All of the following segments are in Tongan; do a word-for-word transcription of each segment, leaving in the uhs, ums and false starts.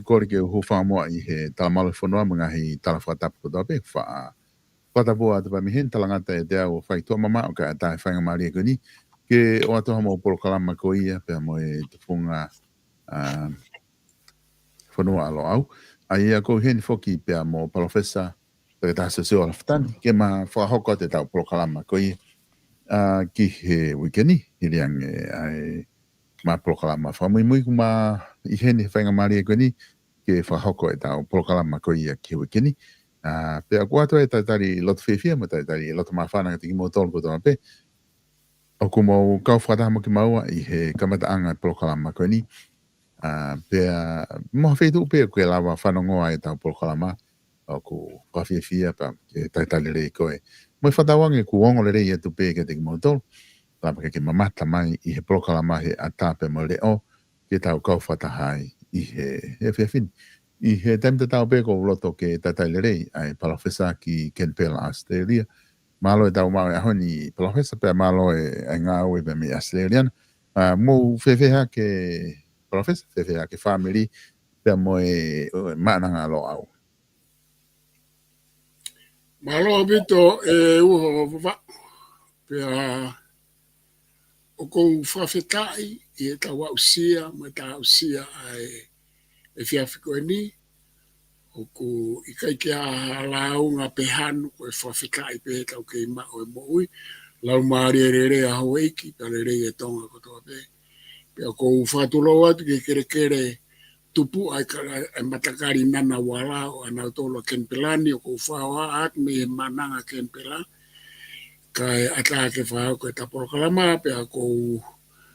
Kole ke u hūfanga muʻa ʻi he talamalu ʻo e fonua mo e ngaahi tala fakatapu kotoa pē, faʻa fakatapu atu pē mei heni, talangata ʻiate au ʻo fai tuʻa mamaʻo kae ʻatā e faingamālie ko eni ke ʻoatu hamou polokalama ko ia pea mo e tufunga, ʻa, fonua ʻa Loʻau. ʻA ia ʻoku ou ʻi heni foki pea mo Palōfesa Toketā Siosiua Lafitani ke ma fakahoko atu ʻetau polokalama ko ia, ʻa, ki he uike ni, hili ange ʻa e ma polokalama fakamuimui, ʻoku ma ʻi heni he faingamālie ko eni ke fakahoko ʻetau polokalama ko ia ki he uike ni. ʻA, pea ʻoku ʻoatu e talitali loto fiefia mo e talitali loto māfana kiate kimoutolu kotoa pē ʻoku mou kau fakataha mo kimaua ʻi he kamataʻanga e polokalama ko eni. ʻA, pea mo ha feituʻu pē ʻoku ke lava fanongo ai ʻetau polokalama, ʻoku fakafiefia pea ke talitali lelei koe. Mo e fakatauange ʻoku ongo lelei atu pē kiate kimoutolu, lava ke ke mamata mai ʻi he polokalama he ʻatā pea mo e leʻo ke tau kau fakataha ai ʻi he, he efiafi ni. ʻI he taimi tatau pē ʻoku ou loto ke talitali lelei ʻa e Palōfesa ki Kenipela, ʻAositelēlia. Mālō e tau maʻu e ʻaho ni Palōfesa, pea mālō e, e ngāue pē mei ʻAositelēlia na. ʻA, mou fēfē hake Palōfesa, fēfē hake fāmili, pea mo e, ʻo e Maʻananga ʻa Loʻau? Mālō ʻaupito e Uho Vavaʻu. Pea ʻoku ou fakafetaʻi ʻi heʻetau aʻusia mo ʻetau aʻusia ʻa e efiafi ko eni. ʻOku ʻikai ke ʻi ai ha lāunga pe hanu, ko e fakafetaʻi pē heʻetau kei maʻu e moʻui. Laumālie lelei ʻa houʻeiki, pea lelei e Tonga kotoa pē. Pea ʻoku ou fakatulou atu ki he kelekele tupuʻa e ka-, e matakali Ngunnawal ʻo ʻanautolu ʻa Kenipela ni, ʻoku ou fakahoko atu mei he Maʻananga Kenipela, kae ʻatā ke fakahoko ʻeta polokalama, pea ʻoku ou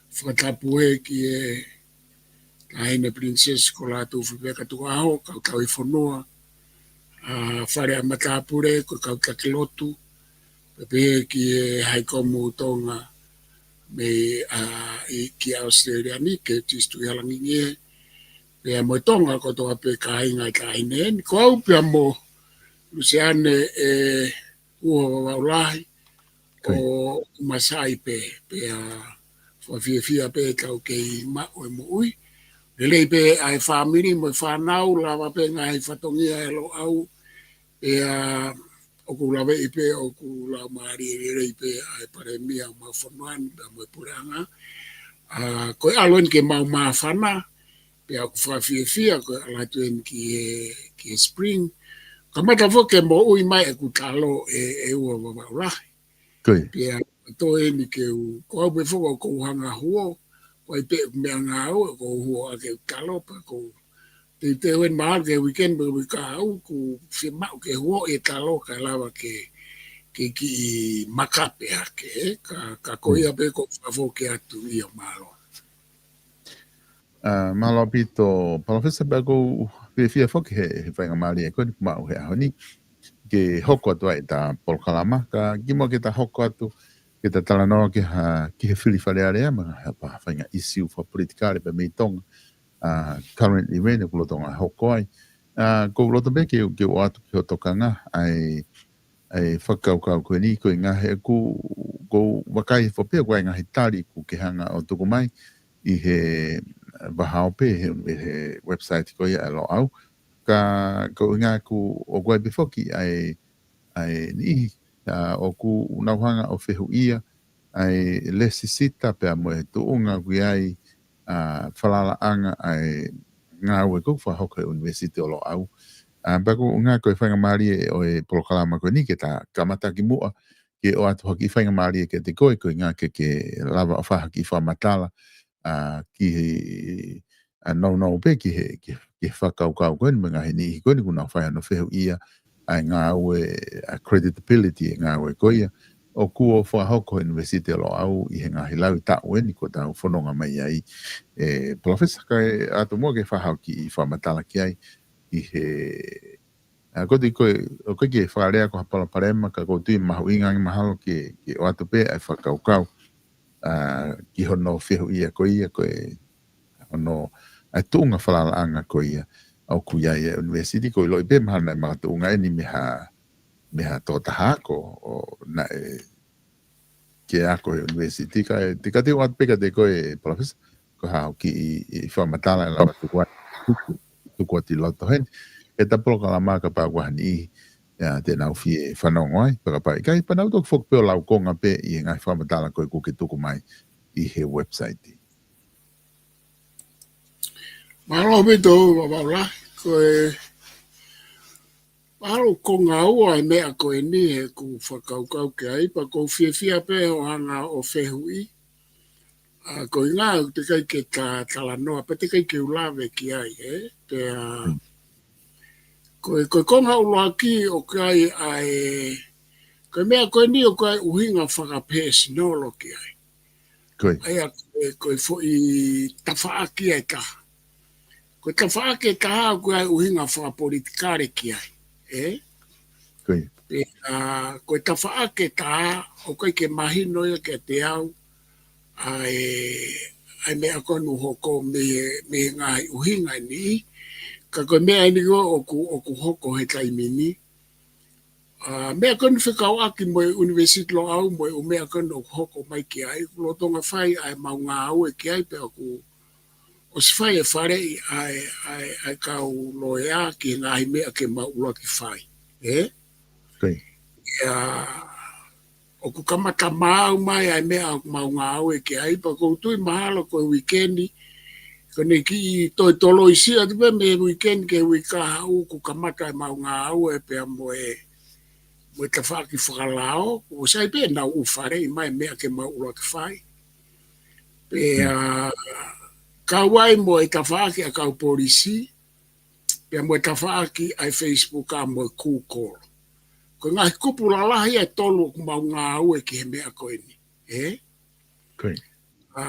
fakatapu heni ki he Taʻahine Pilinisesi ko Lātūfuipeka Tukuʻaho, kau tauhi fonua, ʻa, Fale ʻa Matāpule, ko e kau taki lotu, pea pehē ki he Haikomu Tonga mei, ʻa, ʻi, ki ʻAositelēlia ni, Curtis Tuʻihalangingie, pea mo e Tonga kotoa pē kāinga e taʻahine ni, ko au pea mo Luseane ʻe Uho Vavaʻu Lahi, ʻo masai pē, pea fakafiefia pē ʻetau kei maʻu e moʻui. Lelei pē ʻa e fāmili mo e fānau, lava pē ngaahi fatongia ʻa Loʻau, pea ʻoku ou laveʻi pē ʻoku laumālie lelei pē ʻa e Palēmia ʻo e fonua ni pea mo e puleʻanga. ʻA, ko e ʻalu eni ke mau māfana, pea ʻoku fakafiefia ko e ʻalu atu eni ki he, ki he spring. Kamata foki ke moʻui mai ʻeku talo ʻe, ʻe Uho Vavaʻu Lahi. Pea toe eni ke u, ko au pē foki ʻoku ou hanga huo, ko e pē meʻangāue ʻoku ou huo ʻaki ʻeku talo, pea ʻoku ou teuteu eni mahalo ki he weekend pe uike kahaʻu, ʻoku fiemaʻu ke huo e talo kae lava ke, ke kiʻi makape hake, ka, ka ko ia pē ʻoku ou fakafoki atu ia, mālō. ʻA, mālō ʻaupito, Palōfesa, pea ʻoku ou fiefia foki he, he faingamālie ko eni ʻoku maʻu he ʻaho ni, ke hoko atu ai ʻeta polokalama, ka kimuʻa ke ta hoko atu, ke ta talanoa ki ha, ki he fili Fale Alea, mo e ngaahi faʻahinga ʻīsiu fakapolitikale pē mei Tonga, ʻa, current event ʻoku lolotonga hoko ai. ʻA, ʻoku ou loto pē ke, ke ʻoatu ki ho tokanga ʻa e, ʻa e fakakaukau ko eni, ko e ngaahi, ʻoku, ʻoku ou vakai hifo pē ʻoku ʻi ai e ngaahi tali ʻoku ke hanga ʻo tuku mai ʻi he vahaope, he, he website ko ia ʻa Loʻau. Ka, ko e ʻuhinga ʻoku, ʻoku ʻi ai pē foki ʻa e, ʻa e niʻihi, ʻa, ʻoku nau hanga ʻo fehuʻia ʻa e lēsisita pea mo e tuʻunga ʻoku ʻi ai, ʻa, falalaʻanga ʻa e ngāue ʻoku fakahoko ʻe he ʻUnivēsiti ʻo Loʻau. ʻA, pea ko e ʻuhinga ko e faingamālie ʻo e polokalama ko eni ke ta kamata kimuʻa ke ʻoatu ha kiʻi faingamālie kiate koe, ko e ʻuhinga ke, ke lava ʻo fai ha kiʻi fakamatala, ʻa, ki he, ʻa, nounou pē ki he, ki he, ki he fakakaukau ko eni mo e ngaahi niʻihi ko eni ʻoku nau fai hono fehuʻia ʻa e ngāue, ʻa, creditability e ngāue ko ia ʻoku fakahoko ʻe he ʻUnivēsiti ʻo Loʻau ʻi he ngaahi laui taʻu eni kuo tau fononga mai ai. ʻE, Palōfesa, kae ʻoatu muʻa ke fai ha kiʻi fakamatala ki ai ʻi he, ʻa, ʻoku ou tui ko e, ʻoku ʻikai ke fakalea ko ha palopalema, ka ʻoku ou tui mahuʻinga ange mahalo ke, ke ʻoatu pē ʻa e fakakaukau, ʻa, ki hono fehuʻia ko ia, ko e, hono, ʻa e tuʻunga falalaʻanga ko ia ʻoku ʻi ai e ʻUnivēsiti. ʻOku ou ʻiloʻi pē mahalo naʻe makatuʻunga eni mei ha, mei ha tokotaha ako ʻo naʻe ke ako he ʻUnivēsiti, kae, te u ʻoatu pē kiate koe, Palōfesa, ko ha kiʻi, ʻi fakamatala ʻe lava tuku ai. tuku atu ʻi loto heni. Pea ʻeta polokalama kapau ko ha niʻihi ia te nau fie fanongo ai, pea kapau ʻikai, pea nau toki foki pē ʻo lau konga pē ʻi he ngaahi fakamatala ko ē kuo ke tuku mai ʻi he website. Mālō ʻaupito, Vavaʻu Lahi, ko e, mahalo ko e konga ua e meʻa ko eni heʻeku fakakaukau ki ai, pea ʻoku ou fiefia pē hoʻo hanga ʻo fehuʻi. ʻA, ko e ʻuhinga ʻoku teʻeki ai ke ta talanoa, pea teʻeki ai ke u lave ki ai, ē? Pea, Hmm. ko e, ko e konga ʻuluaki ʻoku ʻi ai ʻa e, ko e meʻa ko eni ʻoku ʻi ai e ʻuhinga fakapesinolo ki ai. Ko ia. ʻA ia, ko e, ko e foʻi tafaʻaki ʻe taha. Ko e tafaʻaki ʻe taha ʻoku ʻi ai e ʻuhinga fakapolitikale ki ai, ē? Ko ia. Pea, ʻa, ko e tafaʻaki ʻe taha, ʻoku ʻikai ke mahino ia kiate au, ʻa e, ʻa e meʻa ko eni ʻoku hoko mei he, mei he ngaahi ʻuhinga ni, ka ko e meʻa eni ko ē ʻoku, ʻoku hoko he taimi ni. ʻA, meʻa ko eni fekauʻaki mo e ʻUnivēsiti Loʻau, mo e ʻū meʻa ko eni ʻoku hoko mai ki ai, ʻoku lolotonga fai ʻa e mau ngāue ki ai pea ʻoku ʻosi fai e faleʻi ʻa e, ʻa e, ʻa e kau loea ki he ngaahi meʻa ke mau ʻuluaki fai. Ē? Ko ia. Ia, ʻoku kamata maau mai ʻa e meʻa ʻoku mau ngāue ki ai, pea ʻoku ou tui mahalo ko e uike ni, ko ʻene kiʻi toe toloi siʻi atu pē mei he uike ni ki he uike kahaʻu ʻoku kamata ʻemau ngāue pea mo e, mo e tafaʻaki fakalao, ʻoku sai pē ʻenau ʻū faleʻi mai meʻa ke mau ʻuluaki fai. Pea, Hmm. kau ai mo e tafaʻaki ʻa e kau polisi, pea mo e tafaʻaki ʻa e Facebook ʻa mo e Google. Ko e ngaahi kupu lalahi ʻe tolu ʻoku mau ngāue ki he meʻa ko eni. Ē? Ko ia. ʻA,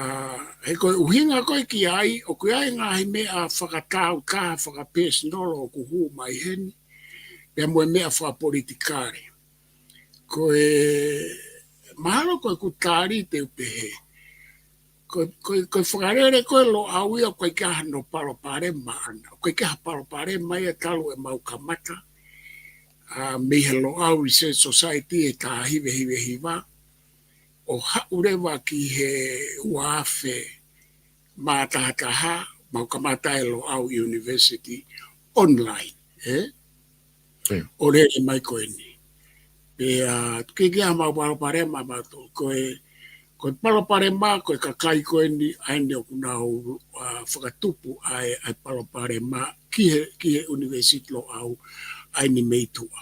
he ko e ʻuhinga ko ē ki ai, ʻoku ʻi ai e ngaahi meʻa fakatautaha, fakapesinolo ʻoku hū mai heni, pea mo e meʻa fakapolitikale. Ko e, mahalo ko ʻeku tali te u pehē. Ko, ko, ko e fakalele ko ē Loʻau ia ʻoku ʻikai ke ʻi ai hano palopalema ʻana. ʻOku ʻikai ke ʻi ai ha palopalema ia talu ʻemau kamata, ʻa, mei he Loʻau Research Society he taha hiva hiva hiva, ʻo haʻu leva ki he ua afe mā taha taha, mau kamata e Loʻau University online, ē? Ē. ʻO lele mai ko eni. Pea, ʻoku ʻikai ke ʻi ai hamau palopalema mautolu. Ko e, ko e palopalema, ko e kakai ko eni, ʻa eni ʻoku nau, ʻa, fakatupu ʻa e, ʻa e palopalema ki he, ki he ʻUnivēsiti Loʻau, ʻa eni mei tuʻa.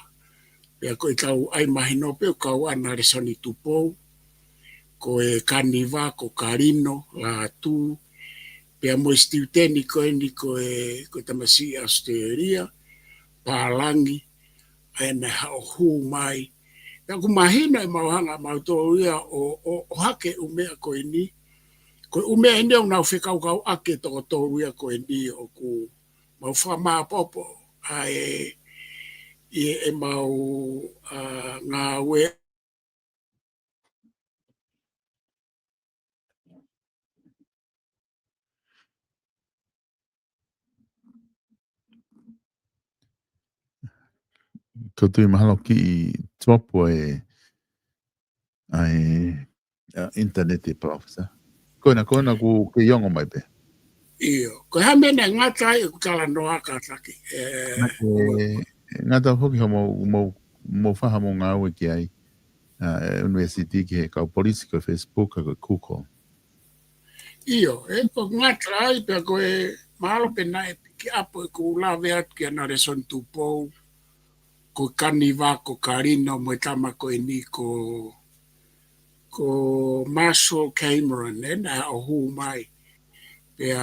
Pea ko ʻetau ʻai mahino pē ʻoku kau ai ʻa Nalesoni Tupou, ko e Kaniva, ko Kalino, Lātū, pea mo e sitiuteni ko eni ko e, ko e tamasiʻi ʻAositelēlia, Pālangi, ʻa ena ʻe haʻu ʻo hū mai. Pea ʻoku mahino ʻemau hanga mautolu ia ʻo, ʻo, ʻo ʻohake e ʻū meʻa ko eni, ko e ʻū meʻa eni ʻoku nau fekaukauʻaki e toko tolu ia ko eni ʻoku mau fakamāpopo ʻa e, ʻi heʻemau, ʻa, ngāue. Ko e tui mahalo kiʻi tuʻapo e, ʻa e, ʻa, internet ē, Professor. Ko ena, ko ena ʻoku ke ongo mai pē. ʻIo, ko e hā e meʻa naʻe ngata ai ʻeku talanoa kātaki, ē, Naʻe, ngata foki hoʻomou, mou, mou fai haʻamou ngāue ki ai, ʻa, ʻunivēsiti ki he kau polisi ko e Facebook, ko e Google. ʻIo, ē, ʻoku ngata ai pea ko e mahalo pē naʻe pikiʻapo ʻeku lave atu kia Nalesoni Tupou, ko Kaniva, ko Kalino, mo e tama ko eni ko, ko Marshall Cameron, ē, naʻe ʻo hū mai. Pea,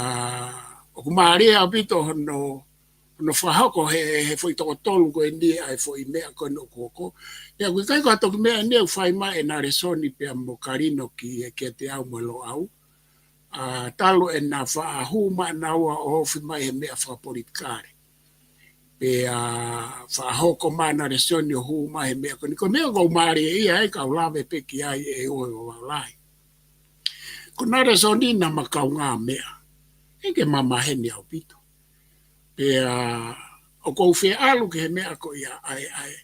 ʻoku mālie ʻaupito hono, hono fakahoko he, he foʻi toko tolu ko eni ʻa e foʻi meʻa ko eni ʻoku hoko. Pea ʻoku ʻikai ko ha toki meʻa eni ʻoku fai mai ʻe Nalesoni pea mo Kalino ki, kiate au mo e Loʻau. ʻA, talu ʻena faʻa hū mai ʻanaua ʻo ofi mai he meʻa fakapolitikale. Pea, ʻa, faʻa hoko mai ʻa Nalesoni ʻo hū mai he meʻa ko eni. Ko e meʻa ʻoku ou mālieʻia ai ka u lave pē ki ai ʻe ʻoe Vavaʻu Lahi. Ko Nalesoni naʻa ma kaungāmeʻa. ʻIkai ke ma maheni ʻaupito. Pea, ʻa, ʻoku ou fie ʻalu ki he meʻa ko ia ʻa e, ʻa e,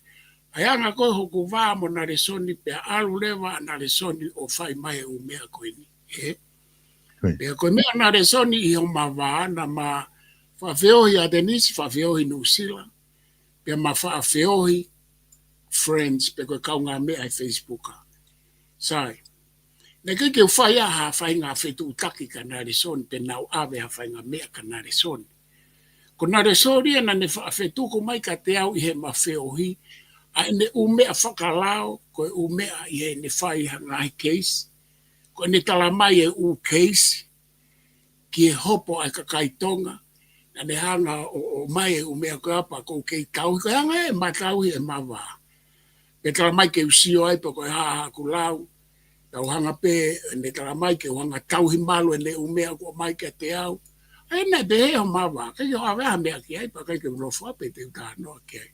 ʻa e anga ko ē hoku vā mo Nalesoni pea ʻalu leva ʻa Nalesoni ʻo fai mai e ʻū meʻa ko eni. Ē? Ko ia. Pea ko e meʻa ʻa Nalesoni ʻi homa vā naʻa ma Faʻa feohi ʻAtenisi, faʻa feohi Nuʻusila, pea ma faʻa feohi friends, pe ko e kaungāmeʻa ʻi he Facebook. Sai. Naʻe ʻikai ke u fai ha faʻahinga fetuʻutaki kia Nalesoni, pe naʻa ku ʻave ha faʻahinga meʻa kia Nalesoni. Ko Nalesoni ia naʻa ne faʻa fetuku mai kiate au ʻi heʻema feohi, ʻa ʻene ʻū meʻa fakalao, ko e ʻū meʻa ʻi heʻene fai ha ngaahi case, ko ʻene tala mai e ʻū case, ki he hopo ʻa e kakai Tonga, naʻa ne hanga ʻo, ʻo ʻomai e ʻū meʻa ko ia pea ʻoku ou kei tauhi, ko e anga ʻema tauhi ʻema vā. Pea tala mai ke u sio ai pe ko e hā haʻaku lau, tau hanga pē, ne tala mai ke u hanga tauhi malu ʻene ʻū meʻa ʻoku ʻomai kiate au. ʻA ia naʻe pehē homa vā, ʻikai ke u ʻave ha meʻa ki ai, pea ʻikai ke u nofo ai pē te u talanoa ki ai.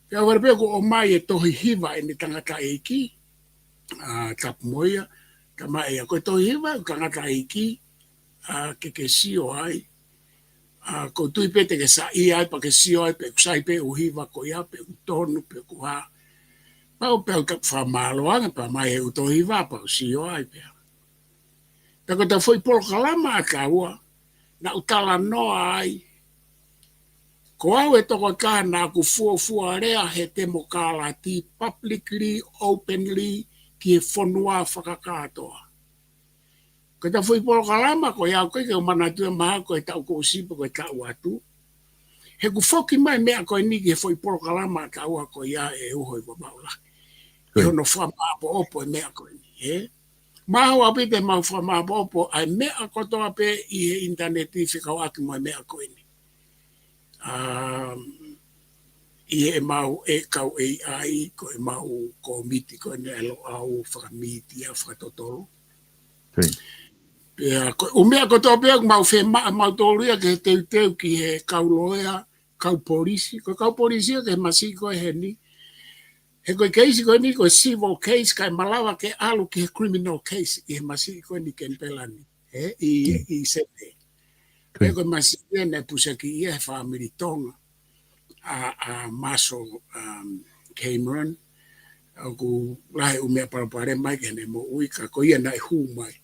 Pea ʻoku ou pehē ʻoku ʻomai e tohi hiva ʻene tangataʻeiki, ʻa, tapu mo ia, tama ia, ko e tohi hiva ʻeku tangataʻeiki, ʻa, ke ke sio ai. ʻA, ʻoku ou tui pē te ke saiʻia ai, pea ke sio ai, pe ʻoku sai pē ʻū hiva ko ia, pe ʻoku tonu, pe ʻoku hā. Pea u, pea u tapu fakamālō ange, pea mai e ʻū tohi hiva, pea u sio ai pē. Pea ko ʻeta foʻi polokalama ʻa taua, naʻa ku talanoa ai, ko au e tokotaha naʻa ku fuofua lea he temokalati publicly, openly, ki he fonua fakakātoa. Ko ʻeta foʻi polokalama ko ia ʻoku ʻikai ke u manatuʻi mahalo ko e taʻu kuo ʻosi pe ko e taʻu atu. He ʻoku foki mai meʻa ko eni ki he foʻi polokalama ʻa taua ko ia ʻe Uho ʻi Vavaʻu Lahi. ʻI hono fakamāʻopoʻopo e meʻa ko eni, ē? Mahalo ʻaupito ʻemau fakamāʻopoʻopo ʻa e meʻa kotoa pē ʻi he ʻinitaneti fekauʻaki mo e meʻa ko eni. Um, ʻi heʻemau e kau A I, ko ʻemau kōmiti ko eni ʻa e Loʻau fakamītia fakatotolo. Pea ko e ʻū meʻa kotoa pē ʻoku mau fema-, mau tolu ia ke teuteu ki he kau loea, kau polisi, ko e kau polisi ia ke masi ko e heni. He ko e keisi ko eni, ko e civil case, kae malava ke ʻalu ki he criminal case, ʻi he masi ko eni Kenipela ni, ē, ʻi, ʻi Senē. Pea ko e masi ia naʻe pusiaki ia he fāmili Tonga, ʻa, ʻa Marshall, um, Cameron, ʻoku lahi ʻū meʻa palopalema mai ki heʻene moʻui, ka ko ia naʻe hū mai.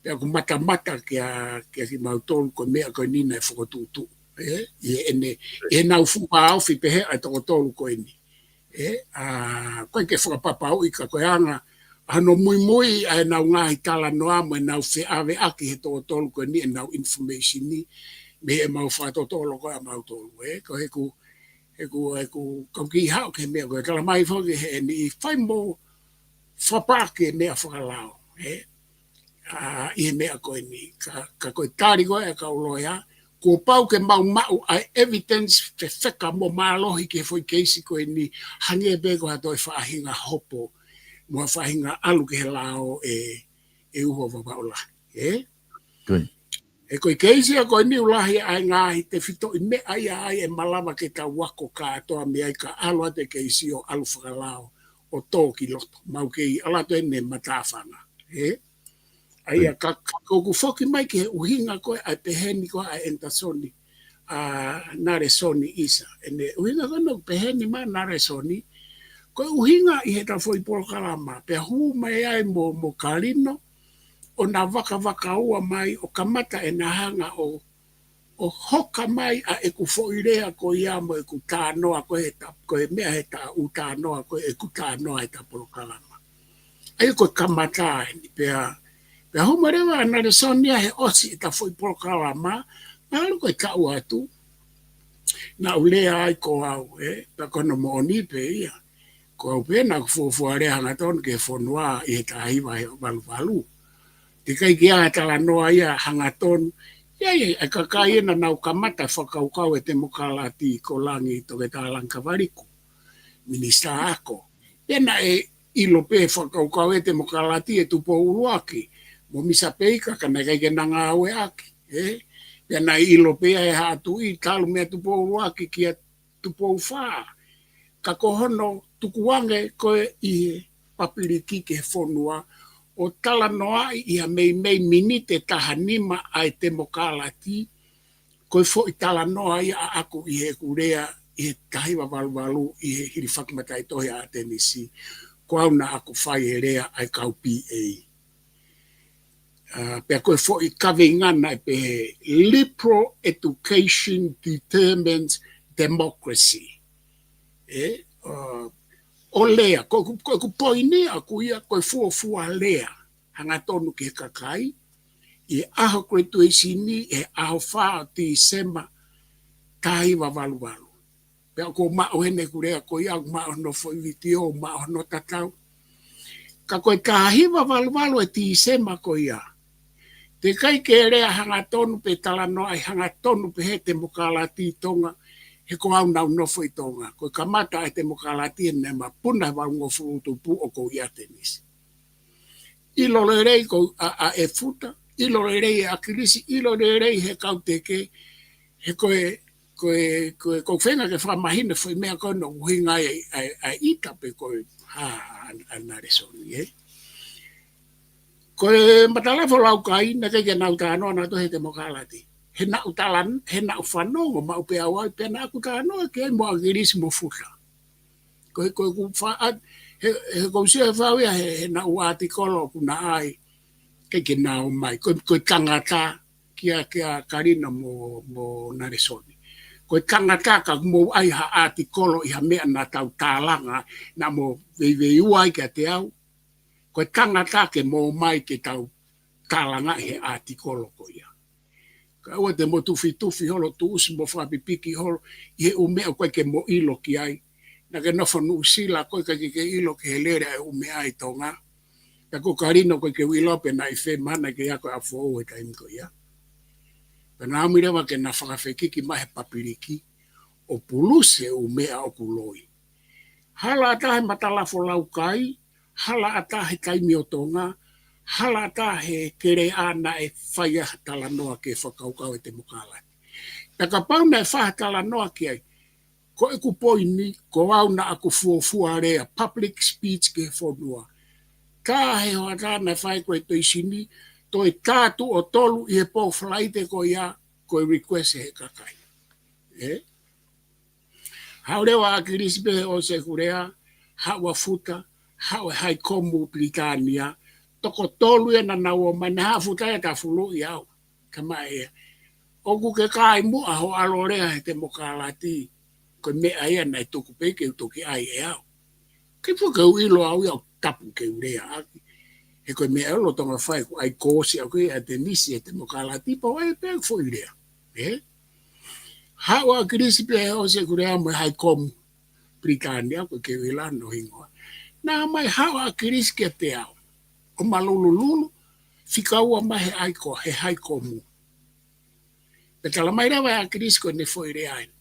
Pea ʻoku matamata kia, kia kimautolu ko e meʻa ko eni naʻe fokotuʻutuʻu, ē, ʻi heʻene, ʻi heʻenau fuʻu vāofi pehē ʻa e toko tolu ko eni. Ē, ʻa, ʻoku ʻikai ke fakapapauʻi ka ko e anga, ʻa hono muimui ʻa ʻenau ngaahi talanoa mo ʻenau feʻaveʻaki he toko tolu ko eni ʻenau information ni, mei heʻemau fakatotolo ko ē ʻamautolu, ē, ko ʻeku, ʻeku, ʻeku, kau kiʻi haʻu ki he meʻa ko ē, tala mai foki heʻene ʻi fai mo fapake meʻa fakalao, ē. ʻA, ʻi he meʻa ko eni, ka, ka ko e tali ko ē ʻa e kau loea, kuo pau ke mau maʻu ʻa e evidence fefeka mo mālohi ki he foʻi keisi ko eni, hangē pē ko ha toe faʻahinga hopo, mo ha faʻahinga ʻalu ki he lao ʻe, ʻe Uho Vavaʻu Lahi, ē? He ko e keisi ia ko eni ʻoku lahi ʻa e ngaahi tefitoʻi meʻa ia ʻa ia ʻe malava ke tau ako kātoa mei ai ka ʻalu atu e keisi ʻo ʻalu fakalao ʻo tō ki loto. Mau kei ʻalu atu eni matāfanga, ē? ʻA ia ka, ka ʻoku foki mai ki he ʻuhinga ko ē ʻa e peheni ko ē ʻa ʻEnitasoni, ʻa Nalesoni ʻIsa. ʻEne ʻuhinga ko ē naʻe peheni mai Nalesoni, ko e ʻuhinga ʻi heʻeta foʻi polokalama, pea hū mai ai mo, mo Kalino, ʻo na vakavakaua mai, ʻo kamata ʻena hanga ʻo, ʻo hoka mai ʻa ʻeku foʻi lea ko ia mo ʻeku talanoa ko ē he ta-, ko e meʻa he ta-, ʻū talanoa ko ē ʻeku talanoa heʻeta polokalama. ʻA ia ko e kamata eni pea, pea hū mai leva ʻa Nalesoni ia he ʻosi ʻeta foʻi polokalama, mahalo ko e taʻu atu, naʻa ku lea ai ko au, ē, pea ko hono moʻoni pē ia. Ko au pē naʻa ku fuofua lea hangatonu ki he fonua ʻi he taha hiva valu valu. Teʻeki ai ke ʻi ai ha talanoa ia hangatonu. ʻI ai e kakai ē naʻa nau kamata fakakaukau e temokalati ko Langi, Toketā Langi Kavaliku, minisitā ako. Pea naʻe ʻilo pē fakakaukau e temokalati ʻe Tupou ʻUluaki mo Misa Peika, ka naʻe ʻikai ke na ngāueʻaki, ē? Pea naʻe ʻilo pē ʻe Haʻa Tuʻi talu meia Tupou ʻUluaki kia Tupou Fā. Ka ko hono tukuange ko ē ʻi he pāpiliki ki he fonua, ʻo talanoaʻi ʻi ha meimei miniti ʻe taha nima ʻa e temokalati, ko e foʻi talanoa ia ʻaʻaku ʻi heʻeku lea ʻi he taha hiva valu valu ʻi he hilifaki mataʻitohi ʻa ʻAtenisi, ko au naʻa ku fai e lea ʻa e kau P A. ʻA, pea ko e foʻi kaveinga naʻe pehē, "Liberal education determines democracy." ʻE, ʻa, ʻo lea, ko, ko, ko e poini ʻaku ia, ko e fuofua lea hangatonu ki he kakai, ʻi he ʻaho graduation ni, ʻi he ʻaho fā ʻo Tīsema, taha hiva valu valu. Pea ʻoku ou maʻu heni ʻeku lea ko ia, ʻoku ou maʻu hono foʻi vitiō, ʻoku ou maʻu hono tatau. Ka ko e taha hiva valu valu ʻi Tīsema ko ia, teʻeki ai ke lea hangatonu pe talanoa ʻi hangatonu pē he temokalati ʻi Tonga, he ko au naʻa ku nofo ʻi Tonga. Ko e kamata ʻa e temokalati he naʻe mapuna he valungofulu tupu ʻoku ou ʻi ʻAtenisi. ʻIlo lelei ko ʻa, ʻa e Futa, ʻilo lelei ʻe ʻAkilisi, ʻilo lelei he kau teke, he ko e, ko e, ko e, ʻoku ou feinga ke fakamahino foʻi meʻa ko ē ʻoku ʻuhinga ai ʻa e, ʻa e, ʻa e ʻita pe ko e, ha, ʻa, ʻa Nalesoni, ē? Ko e Matalafo Laukai, naʻe ʻikai ke nau talanoa nautolu he temokalati. He naʻa ku tala, he naʻa ku fanongo maʻu pē au ai, pea naʻa ku talanoa ki ai mo ʻAkilisi mo Futa. Ko e, ko e ʻoku fa-, ʻa, he, he ʻoku ou sio he fau ia he, he naʻa ku ʻātikolo ʻoku na ʻai, ʻikai ke na ō mai. Ko e, ko e tangata kia, kia Kalina mo, mo Nalesoni. Ko e tangata ka mou ʻai ha ʻātikolo ʻi ha meʻa naʻa tau tālanga, naʻa mou veiveiua ai kiate au. Ko e tangata ke mou ō mai ke tau tālanga ʻi he ʻātikolo ko ia. Kae ʻoua te mou tufitufi holo, tuʻusi mo fakapipiki holo ʻi he ʻū meʻa ʻoku ʻikai ke mou ʻilo ki ai. Naʻa ke nofo Nuʻusila koe ʻikai ke ke ʻilo ki he lele ʻa e ʻū meʻa ʻi Tonga. Pea ko Kalina ʻoku ʻikai ke u ʻilo pe naʻe ʻi fē mahalo naʻe ʻikai ke u ako foʻou he taimi ko ia. Pea naʻa mui leva ke na fakafekiki mai he papiliki ʻo pulusi e ʻū meʻa ʻoku loi. Hala ʻatā he Matalafo Laukai, hala ʻatā he Taimi ʻo Tonga, hala ʻatā he Keleʻa naʻe fai ai ha talanoa ki he fakakaukau ʻo e temokalati. Pea kapau naʻe fai ha talanoa ki ai, ko ʻeku poini, ko au naʻa ku fuofua lea, public speech ki he fonua. Tā he hoʻatā naʻe fai ko e toisini, toe tā tuʻo tolu ʻi he pō Falaite ko ia, ko e request he kakai. Ē? Haʻu leva ʻa ʻAkilisi pē he ʻosi ʻeku lea, haʻu ʻa Futa, haʻu e Haikomu Pilitānia, toko tolu ia naʻa nau ō mai, naʻe haʻu ʻa Futa ia ʻo tafuluʻi au. Ka mai ia, ʻoku ke kai muʻa hoʻo ʻalu ʻo lea he temokalati, ko e meʻa ia naʻe tuku pē ke u toki ʻai ʻe au. Ke fuʻu ke u ʻilo au ia ʻoku tapu ke u lea ʻaki. He ko e meʻa ia lolotonga fai ʻeku ʻai koosi ʻaʻaku ʻi ʻAtenisi he temokalati pea u ʻai pē ʻeku foʻi lea. Ē? Haʻu ʻa ʻAkilisi pē he ʻosi ʻeku lea mo e Haikomu Pilitānia, ʻoku ʻikai ke u ʻilo hono hingoa. Naʻe ō mai haʻu ʻa ʻAkilisi kiate au. ʻO malulululu, fika ua mai he ʻaiko, he Haikomu. Pea tala mai leva ʻe ʻAkilisi ko ʻene foʻi lea eni.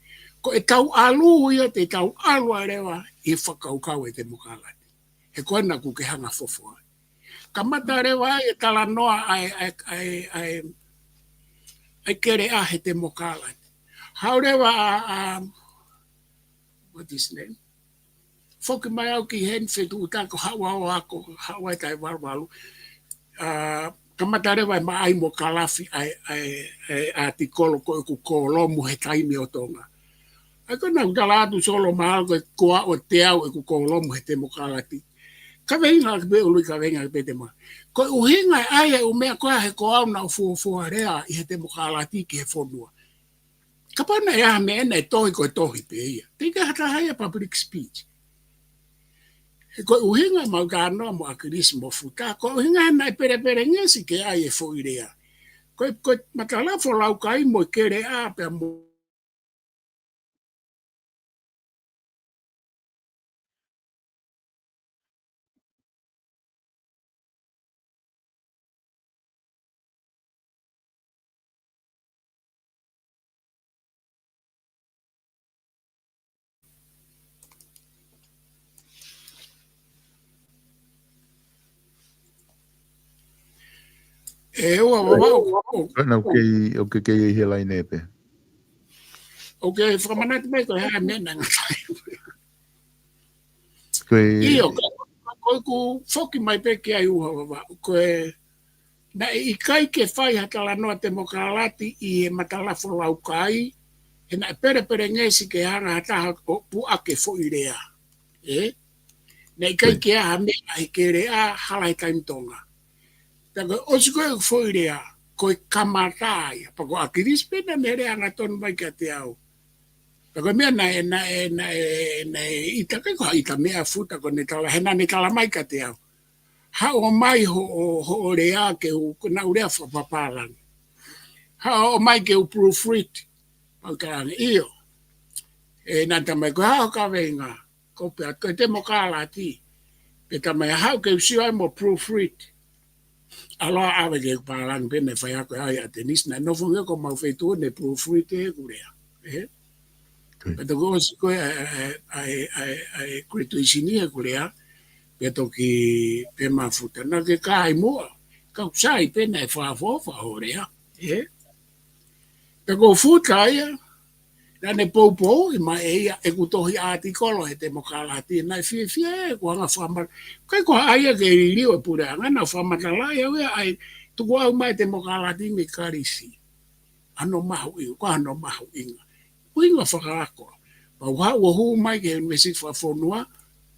Ko ʻetau ʻalu ia te tau ʻalu ʻa leva ʻi he fakakaukau ʻo e temokalati. He ko ena ʻoku ke hanga ʻo fofo ai. Kamata leva ai e talanoa ʻa e, ʻa e, ʻa e, ʻa e, ʻa e Keleʻa he temokalati. Haʻu leva ʻa, ʻa, what is name? Foki mai au ki heni fetuʻutaki ko haʻu au ʻo ako, haʻu ai taʻu ʻe valu valu. ʻA, kamata leva ʻe Maʻai mo Kalafi ʻa e, ʻa e, ʻa e ʻātikolo ko ʻeku kōlomu he Taimi ʻo Tonga. ʻA ia ko ena ʻoku tala atu Solo mahalo ko e koa ʻo teau ʻeku kōlomu he temokalati. Kaveinga ʻaki pē ʻo ʻuluʻi kaveinga ʻaki pē te ma. Ko e ʻuhinga e ʻai e ʻū meʻa ko ia he ko au naʻa ku fuofua lea ʻi he temokalati ki he fonua. Kapau naʻe ʻi ai ha meʻa naʻe tohi ko e tohi pē ia. Teʻeki ha taha ia public speech. He ko e ʻuhinga ʻemau talanoa mo ʻAkilisi mo Futa, ko e ʻuhinga naʻe pelepelengesi ke ʻai e foʻi lea. Ko e, ko e Matalafo Laukai mo e Keleʻa pea mo ʻE ua, ua, ua, ua. Ko ena ʻoku kei, ʻoku kei ʻi he laine pē. ʻOku ou fakamanatu mai ko e hā e meʻa naʻe ngata ai. Ko e ʻIo, ka, ka ko ʻeku foki mai pē ki ai ua, ua, ua. Ko e, naʻe ʻikai ke fai ha talanoa temokalati ʻi he Matalafo Laukai, he naʻe pelepelengesi ke hanga ha taha ʻo puʻaki e foʻi lea. Ē? Naʻe ʻikai ke ʻi ai ha meʻa he Keleʻa, hala he Taimi Tonga. Pea ko e ʻosi ko ē foʻi lea, ko e kamata ia. Pea ko ʻAkilisi pē naʻa ne lea angatonu mai kiate au. Pea ko e meʻa naʻe, naʻe, naʻe, naʻe ʻita kai ko ha ʻita meʻa futa ko ʻene tala, he naʻa ne tala mai kiate au. Haʻu mai hoʻo, hoʻo lea ke u, ko naʻa ku lea fakapapālangi. Haʻu mai ke u proofread. Pea u talaange, ʻio. ʻE, naʻa ne talamai ko e hā hoʻo kaveinga, ko pea ko e temokalati. Pea talamai haʻu ke u sio ai mo proofread. ʻAlu ʻo ʻave ke pālangi pē naʻe fai ʻaki ʻe au ʻia ʻAtenisi, naʻe nofo ange ko homau feituʻu ʻo ne proofread ʻeku lea. ʻE? Pea toki ʻosi ko ē ʻa e, ʻa e, ʻa e, ʻa e, ʻa e graduation ʻeku lea, pea toki pē mafuta. Naʻa ke kai muʻa, ka u sai pē naʻe fakaʻofoʻofa hoʻo lea. ʻE? Pea ko u futa ia, naʻa ne poupouʻi mai ʻe ia ʻeku tohi ʻātikolo he temokalati, naʻe fiefia ʻeku anga fakamata-, kai ko ha ʻai ia ke liliu e puleʻanga, naʻa ku fakamatalaʻi au ia ʻa e tuku au mai temokalati mei Kalisi. Hano mahuʻi, ko hano mahuʻinga. ʻUhinga fakaako. Pea u haʻu ʻo hū mai ki he ʻUnivēsiti Fakafonua,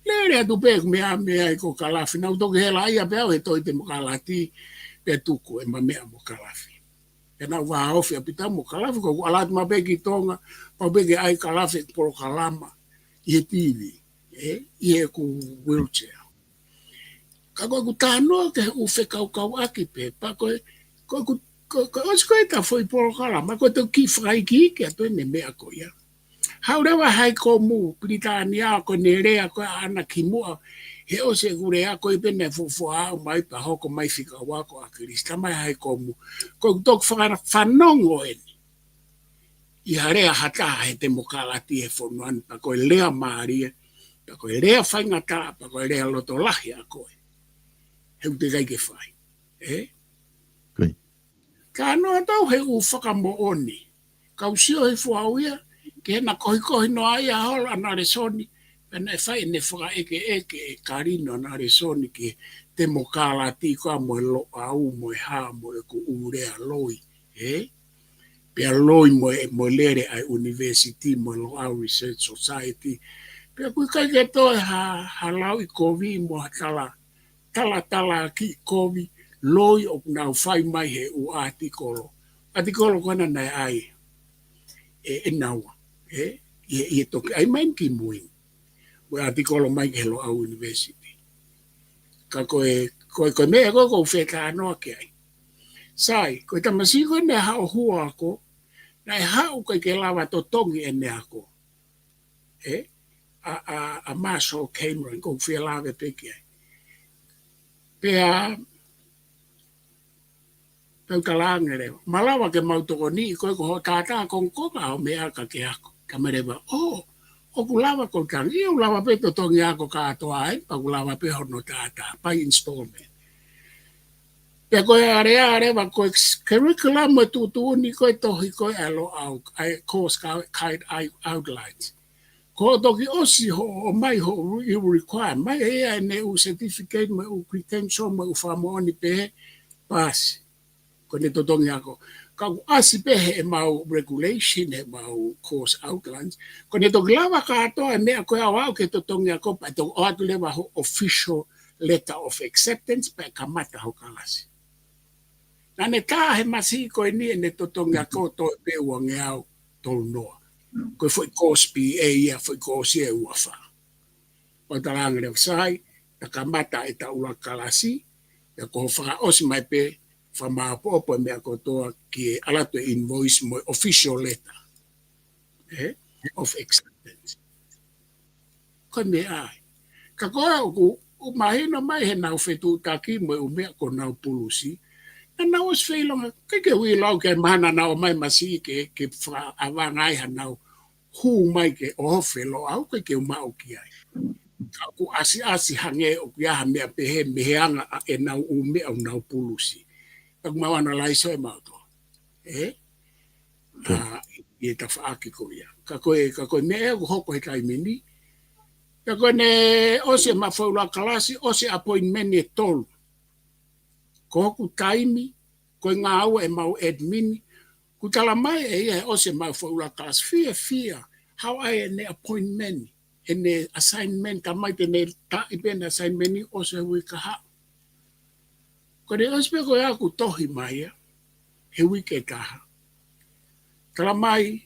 lele atu pē ʻeku meʻa, meʻa ʻi ko Kalafi, naʻa ku toki hela ia pē au he tohi temokalati, pea tuku ʻema meʻa mo Kalafi. Pea naʻa ku vāofi ʻaupito mo Kalafi, ko ʻeku ʻalu atu maʻu pē ki Tonga, pau pē ke ʻai Kalafi ʻeku polokalama, ʻi he T V, ʻe, ʻi heʻeku wheelchair. Ka ko ʻeku talanoa ki he ʻū fekaukauʻaki pē, pea ko e, ko ʻeku, ko, ko ʻosi ko ē ʻeta foʻi polokalama, ko e toki fakaikiiki atu ʻene meʻa ko ia. Haʻu leva high court mo Pilitānia ko ʻene lea ko ē ʻaʻana kimuʻa, he ʻosi ʻeku lea ko ē pē naʻe fuofua aʻu mai pea hoko mai fika ua ko ʻAkilisi, talamai high court mo. Ko ʻeku toki faka-, fanongo eni. ʻI ha lea ha taha he temokalati he fonua ni, pea ko e lea mālie, pea ko e lea faingataʻa, pea ko e lea loto lahi ʻa koe. He ʻoku teʻeki ai ke fai. ʻE? Talanoa atu au he ʻū fakamoʻoni. Ka u sio hifo au ia, ke na kohikohi noa ia holo ʻana lēsoni, pea naʻe fai ʻene fakaʻekeʻeke ʻe Kalino ʻana lēsoni ki he temokalati ko ē mo e Loʻau, mo e hā, mo ʻeku ʻū lea loi, ʻe? Pea loi mo e, mo e lele ʻa e university, mo e Loʻau Research Society. Pea ʻoku ʻikai ke toe ha, ha lauʻikovi mo ha tala, talatalakiʻi kovi, loi ʻoku nau fai mai he ʻū ʻātikolo. ʻĀtikolo ko ena naʻe ʻai ʻe, ʻe naua, ʻe, ʻi he, ʻi he toki ʻai mai ni kimui. Mo e ʻātikolo mai ki he Loʻau University. Ka ko e, ko e, ko e meʻa ko ē ʻoku ou fetalanoa ki ai. Sai, ko e tamasiʻi ko ē naʻe haʻu ʻo hū ako, naʻe haʻu ʻikai ke lava totongi ʻene ako. ʻE? ʻA, ʻa, ʻa Marshall Cameron, ʻoku ou fie lave pē ki ai. Pea, pea u talaange leva, malava ke mau tokoniʻi koe ko hoʻo tātā kongokonga hoʻo meʻa ka ke ako. Talamai leva, ʻō, ʻoku lava ko tangi, ʻoku lava pē totongi ako kātoa ē, pea ʻoku lava pē hono tātā, by installment. Pea ko e ʻalea leva ko e curriculum mo e tuʻutuʻuni ko e tohi ko ē ʻa e Loʻau, ʻa e course guide outlines. Ko hoʻo toki ʻosi hoʻo ʻomai hoʻo re-, you require, mai ʻe ia ʻene ʻū certificate mo e ʻū credential mo e ʻū fakamoʻoni pehē, paasi. Ko ʻene totongi ako. Ka ʻoku ʻasi pē heʻemau regulation, heʻemau course outlines. Ko ʻene toki lava kātoa e meʻa ko ē ʻo aʻu ki he totongi ako, pea toki ʻoatu leva hoʻo official letter of acceptance, pea kamata hoʻo kalasi. Naʻa ne tā he masiʻi ko eni ʻene totongi ako toe pē uangeau tolu noa. Ko e foʻi course B A ia, foʻi course ia ʻe ua fā. Pea u talaange leva, sai, ta kamata ʻeta ʻuluaki kalasi, pea ko hoʻo fakaʻosi mai pē, fakamāʻopoʻopo e meʻa kotoa ki he ʻalu atu e invoice mo e official letter, ʻe, of acceptance. Ko e meʻa ia. Ka ko ē ʻoku, ʻoku mahino mai heʻenau fetuʻutaki mo e ʻū meʻa kuo nau pulusi. Naʻa nau ʻosi feʻilonga, ʻikai ke u ʻilo au ki he mahalo naʻa nau ō mai masiʻi ke, ke fakaʻavanga ai hanau hū mai ke ʻohofi e Loʻau, ʻikai ke u maʻu ki ai. Ka ʻoku ʻasiʻasi hangē ʻoku ʻi ai ha meʻa pehē mei he anga ʻa ʻenau ʻū meʻa ʻoku nau pulusi. Pea ʻoku mau analyze ʻo e mautolu. ʻE? ʻA, ʻi he tafaʻaki ko ia. Ka ko e, ka ko e meʻa ʻoku hoko he taimi ni. Pea ko ʻene ʻosi ʻema foʻi ʻuluaki kalasi, ʻosi appointment ʻe tolu. Ko hoku taimi, ko e ngāue ʻemau admin, kuo talamai ʻe ia he ʻosi ʻemau foʻi ʻuluaki kalasi fiefia, haʻu ʻai ʻene appointment, ʻene assignment, talamai te ne tā ʻi pē ʻene assignment ni ʻosi e uike kahaʻu. Ko ʻene ʻosi pē ko ia ʻoku tohi mai ia he uike ʻe taha. Tala mai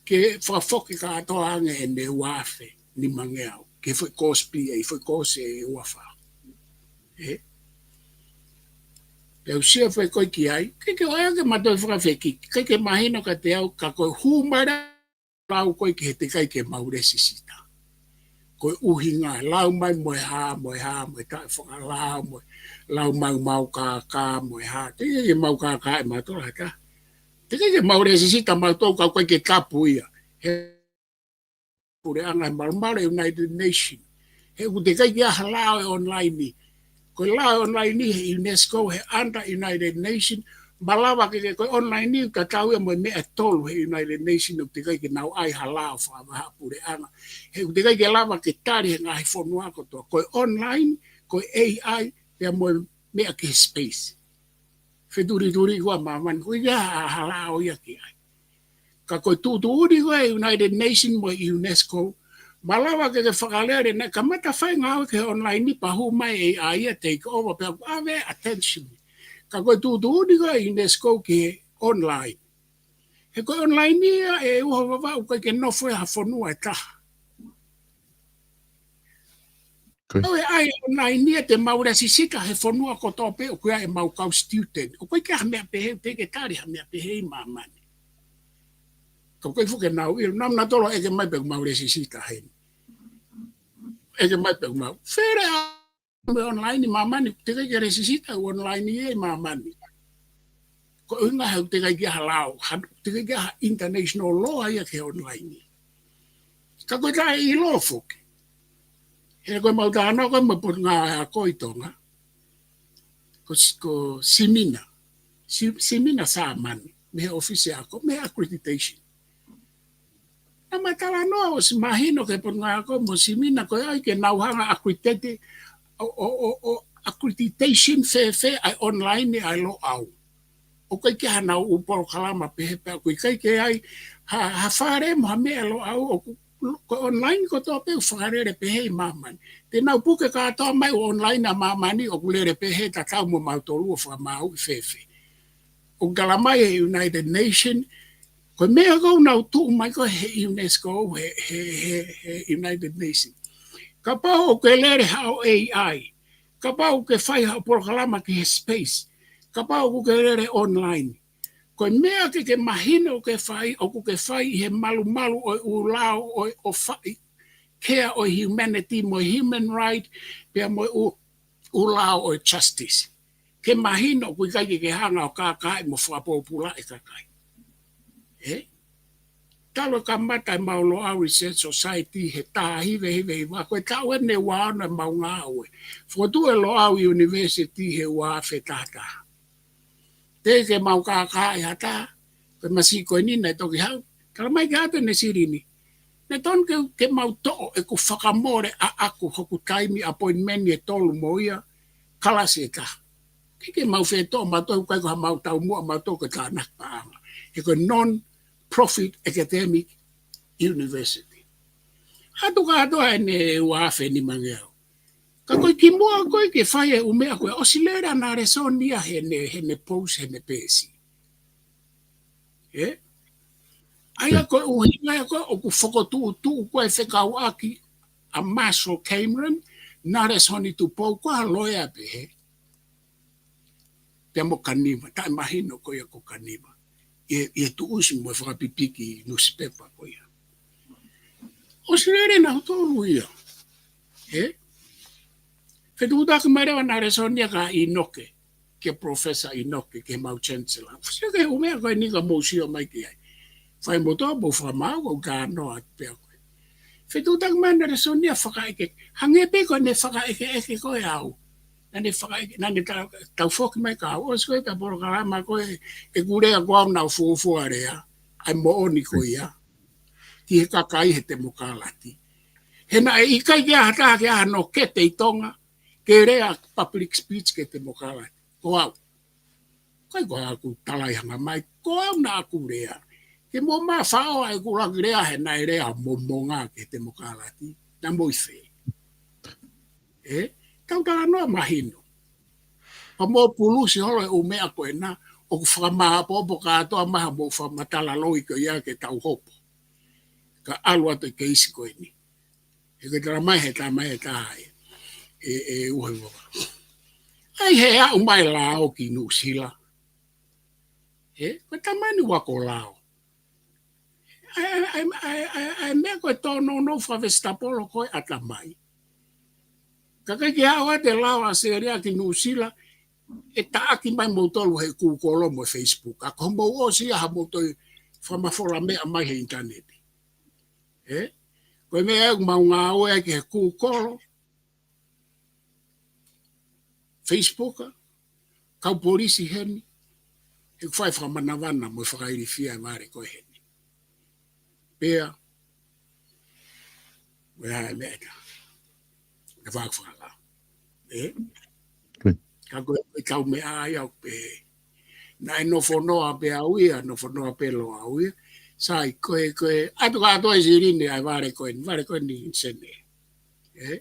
ke fakafoki kātoa ange ʻene ua afe nimangeau ke foʻi kōsi P A, foʻi kōsi ʻe ua fā. ʻE? Pea u sio foʻi ko ē ki ai, ʻikai ke ʻoange ke ma toe fakafekiki, ʻikai ke mahino kiate au ka ko e hū mai lau ko ē ki he teʻeki ai ke mau lēsisita. Ko e ʻuhinga, lau mai mo e hā, mo e hā, mo e taʻefakalao, mo e lau mau mau kākā, mo e hā. Teʻeki ai ke mau kākā ʻe mautolu ha taha. Teʻeki ai ke mau lēsisita mautolu ka ʻoku ʻikai ke tapu ia he puleʻanga, he malumalu ʻa e United Nation. He ʻoku teʻeki ai ke ʻi ai ha lao ʻe online. Ko e lao ʻe online he UNESCO, he under United Nation, malava ke, ke ko e online ʻoku tatau ia mo e meʻa ʻe tolu he United Nation, ʻoku teʻeki ai ke nau ʻai ha lao fakavahaʻapuleʻanga. He ʻoku teʻeki ai ke lava ke tali he ngaahi fonua kotoa. Ko e online, ko e A I, pea mo e meʻa ki he space. Fetulituli ko ē ʻa māmani, ʻoku ʻikai ha, ha lao ia ke ʻai. Ka ko e tuʻutuʻuni ko ē ʻa e United Nation mo e UNESCO, malava ke ke fakalele naʻe kamata fai ngāue ki he online ni pea hū mai ʻa e A I ia take over pea ʻoku ʻave attention. Ka ko e tuʻutuʻuni ko ē ʻa e UNESCO ki he online. He ko e online ia ʻe uho Vavaʻu ʻoku ʻikai ke nofo ʻi ha fonua ʻe taha. Ko e ʻai online ia te mau lēsisita he fonua kotoa pē ʻoku ʻi ai ʻemau kau student. ʻOku ʻikai ke ʻi ai ha meʻa pehē, teʻeki ke tali ha meʻa pehē ʻi māmani. Ka ʻoku ʻikai fuʻu ke nau ʻilo, nau na tolo ʻeke mai pē ʻoku mau lēsisita heni. ʻEke mai pē ʻoku mau. Fele ʻa mo e online ʻi māmani, teʻeki ai ke lēsisita ʻa e online ia ʻi māmani. Ko e ʻuhinga he ʻoku teʻeki ai ke ʻi ai ha lao, ha, teʻeki ai ke ʻi ai ha international law ia ki he online. Ka ko e taʻeʻilo foki. He ko ʻemau talanoa ko ē mo e Potungāue Ako ʻi Tonga. Ko, ko Simina. Si-, Simina Sāmani. Mei he ʻōfisi ako, mei he accreditation. Naʻa ma talanoa ʻosi mahino ki he Potungāue Ako mo Simina ko e ʻai ke nau hanga accredited, ʻo, ʻo, ʻo, ʻo accreditation fēfē ʻa e online ʻa e Loʻau. ʻOku ʻikai ke ʻi ai hanau ʻū polokalama pehē pea ʻoku ʻikai ke ʻi ai ha, ha fale mo ha meʻa Loʻau ʻoku, ko e online kotoa pē ʻoku fakalele pehē ʻi māmani. Te nau puke kātoa mai ʻoku online ʻa māmani ʻoku lele pehē tatau mo mautolu ʻo fakamaauʻi fēfē. ʻOku tala mai he United Nation, ko e meʻa ko ē ʻoku nau tuʻu mai ko ē he UNESCO, he, he, he, he United Nation. Kapau ʻoku ke lele haʻo A I, kapau ʻoku ke fai haʻo polokalama ki he space, kapau ʻoku ke lele online. Ko e meʻa ke ke mahino ʻoku ke fai, ʻoku ke fai ʻi he malumalu ʻo e ʻū lao ʻo e ʻofaʻi, kea ʻo e humanity mo e human right, pea mo e ʻū, ʻū lao ʻo e justice. Ke mahino ʻoku ʻikai ke ke hanga ʻo kākaaʻi mo fakapōpulaʻi e kakai. ʻE? Talu e kamata ʻemau Loʻau Research Society he taha hiva hiva hiva, ko e taʻu eni ʻe ua ono ʻemau ngāue. Fokotuʻu e Loʻau University he ua afe taha taha. Teʻeki ke mau kākaaʻi ha taha, ko e masiʻi ko eni naʻe toki haʻu, tala mai ke ʻatu ʻene silini. Naʻe tonu ke, ke mau toʻo ʻeku fakamole ʻaʻaku hoku taimi appointment ʻe tolu mo ia, kalasi ʻe taha. ʻIkai ke mau fetoʻo, mautolu ʻikai ko ha mau taumuʻa, mautolu ko e tānaki paʻanga. He ko e non-profit academic university. ʻAtu kātoa ʻene ua afe nimangeau. Ka ko e kimuʻa ko ē ke fai e ʻū meʻa ko ē ʻosi lele ʻa Nalesoni ia heʻene, heʻene post, heʻene peesi. ʻE? ʻA ia ko e ʻuhinga ia ko ē ʻoku fokotuʻutuʻu ko ē fekauʻaki ʻa Marshall Cameron, Nalesoni Tupou, ko ha loea pehē. Pea mo Kaniva, taʻemahino ko ia ko Kaniva. ʻI he, ʻi he tuʻusi mo e fakapipiki nusipepa ko ia. ʻOsi lele nautolu ia. ʻE? Fetuʻutaki mai leva Nalesoni ia kia ʻInoke, kia Professor ʻInoke, ke mau chancellor. Sio ki he ʻū meʻa ko eni ka mou sio mai ki ai. Fai moutolu ʻo fakamaau, ʻoku ou talanoa pē au ko ē. Fetuʻutaki mai Nalesoni ia fakaʻeke. Hangē pē ko ʻene fakaʻekeʻeke ko ē au. Naʻa ne fakaʻeke, naʻa ne ta-, tau foki mai kia au. ʻOsi ko ē pea polokalama ko ē, ʻeku lea ko au naʻa ku fuofua lea. ʻA e moʻoni ko ia. Ki he kakai he temokalati. He naʻe ʻikai ke ʻi ai ha taha ke ʻi ai hano kete ʻi Tonga, ke lea public speech ki he temokalati. Ko au. ʻIkai ko haʻaku talai hanga mai, ko au naʻa ku lea. Ke mo ma faʻo ʻeku laki lea he naʻe lea momonga ki he temokalati. Naʻa mo ʻi fē. ʻE? Tau talanoa mahino. Pea mou pulusi holo e ʻū meʻa ko ena, ʻoku fakamāʻopoʻopo kātoa mai ha mou fakamatala loi ko ia ke tau hopo. Ka ʻalu atu e keisi ko eni. He ko e tala mai he tama e taha e, e, e uhe vava. ʻAi he aʻu mai lao ki Nuʻusila. He, ko e tama ni ua ko lao. ʻAi, ʻai, ʻai, ʻai, ʻai, ʻai, meʻa ko e tōnounou fakavesitapolo ko e ʻatamai. Ka ʻikai ke aʻu atu e lao ʻAositelēlia ki Nuʻusila, ʻe taʻaki mai moutolu he Google mo e Facebook. Ka ko mou ʻosi ia ha mou toe fakamafola meʻa mai he ʻinitaneti. Ē? Ko e meʻa ʻoku mau ngāue ai ki he Google, Facebook, kau polisi heni, he ʻoku fai fakamanavana mo e fakailifia e vale ko ē heni. Pea, ʻoku ʻi ai e meʻa ʻe taha. ʻE fakafakalao. Ē? Good. Ka ko e, ko e kau meʻa ia ʻoku pehē. Naʻe nofo noa pē au ia, nofo noa pē Loʻau ia. Sai, ko e, ko e, ʻatu kātoa ʻi Silini ʻa e vale ko eni, vale ko eni Sene. Ē?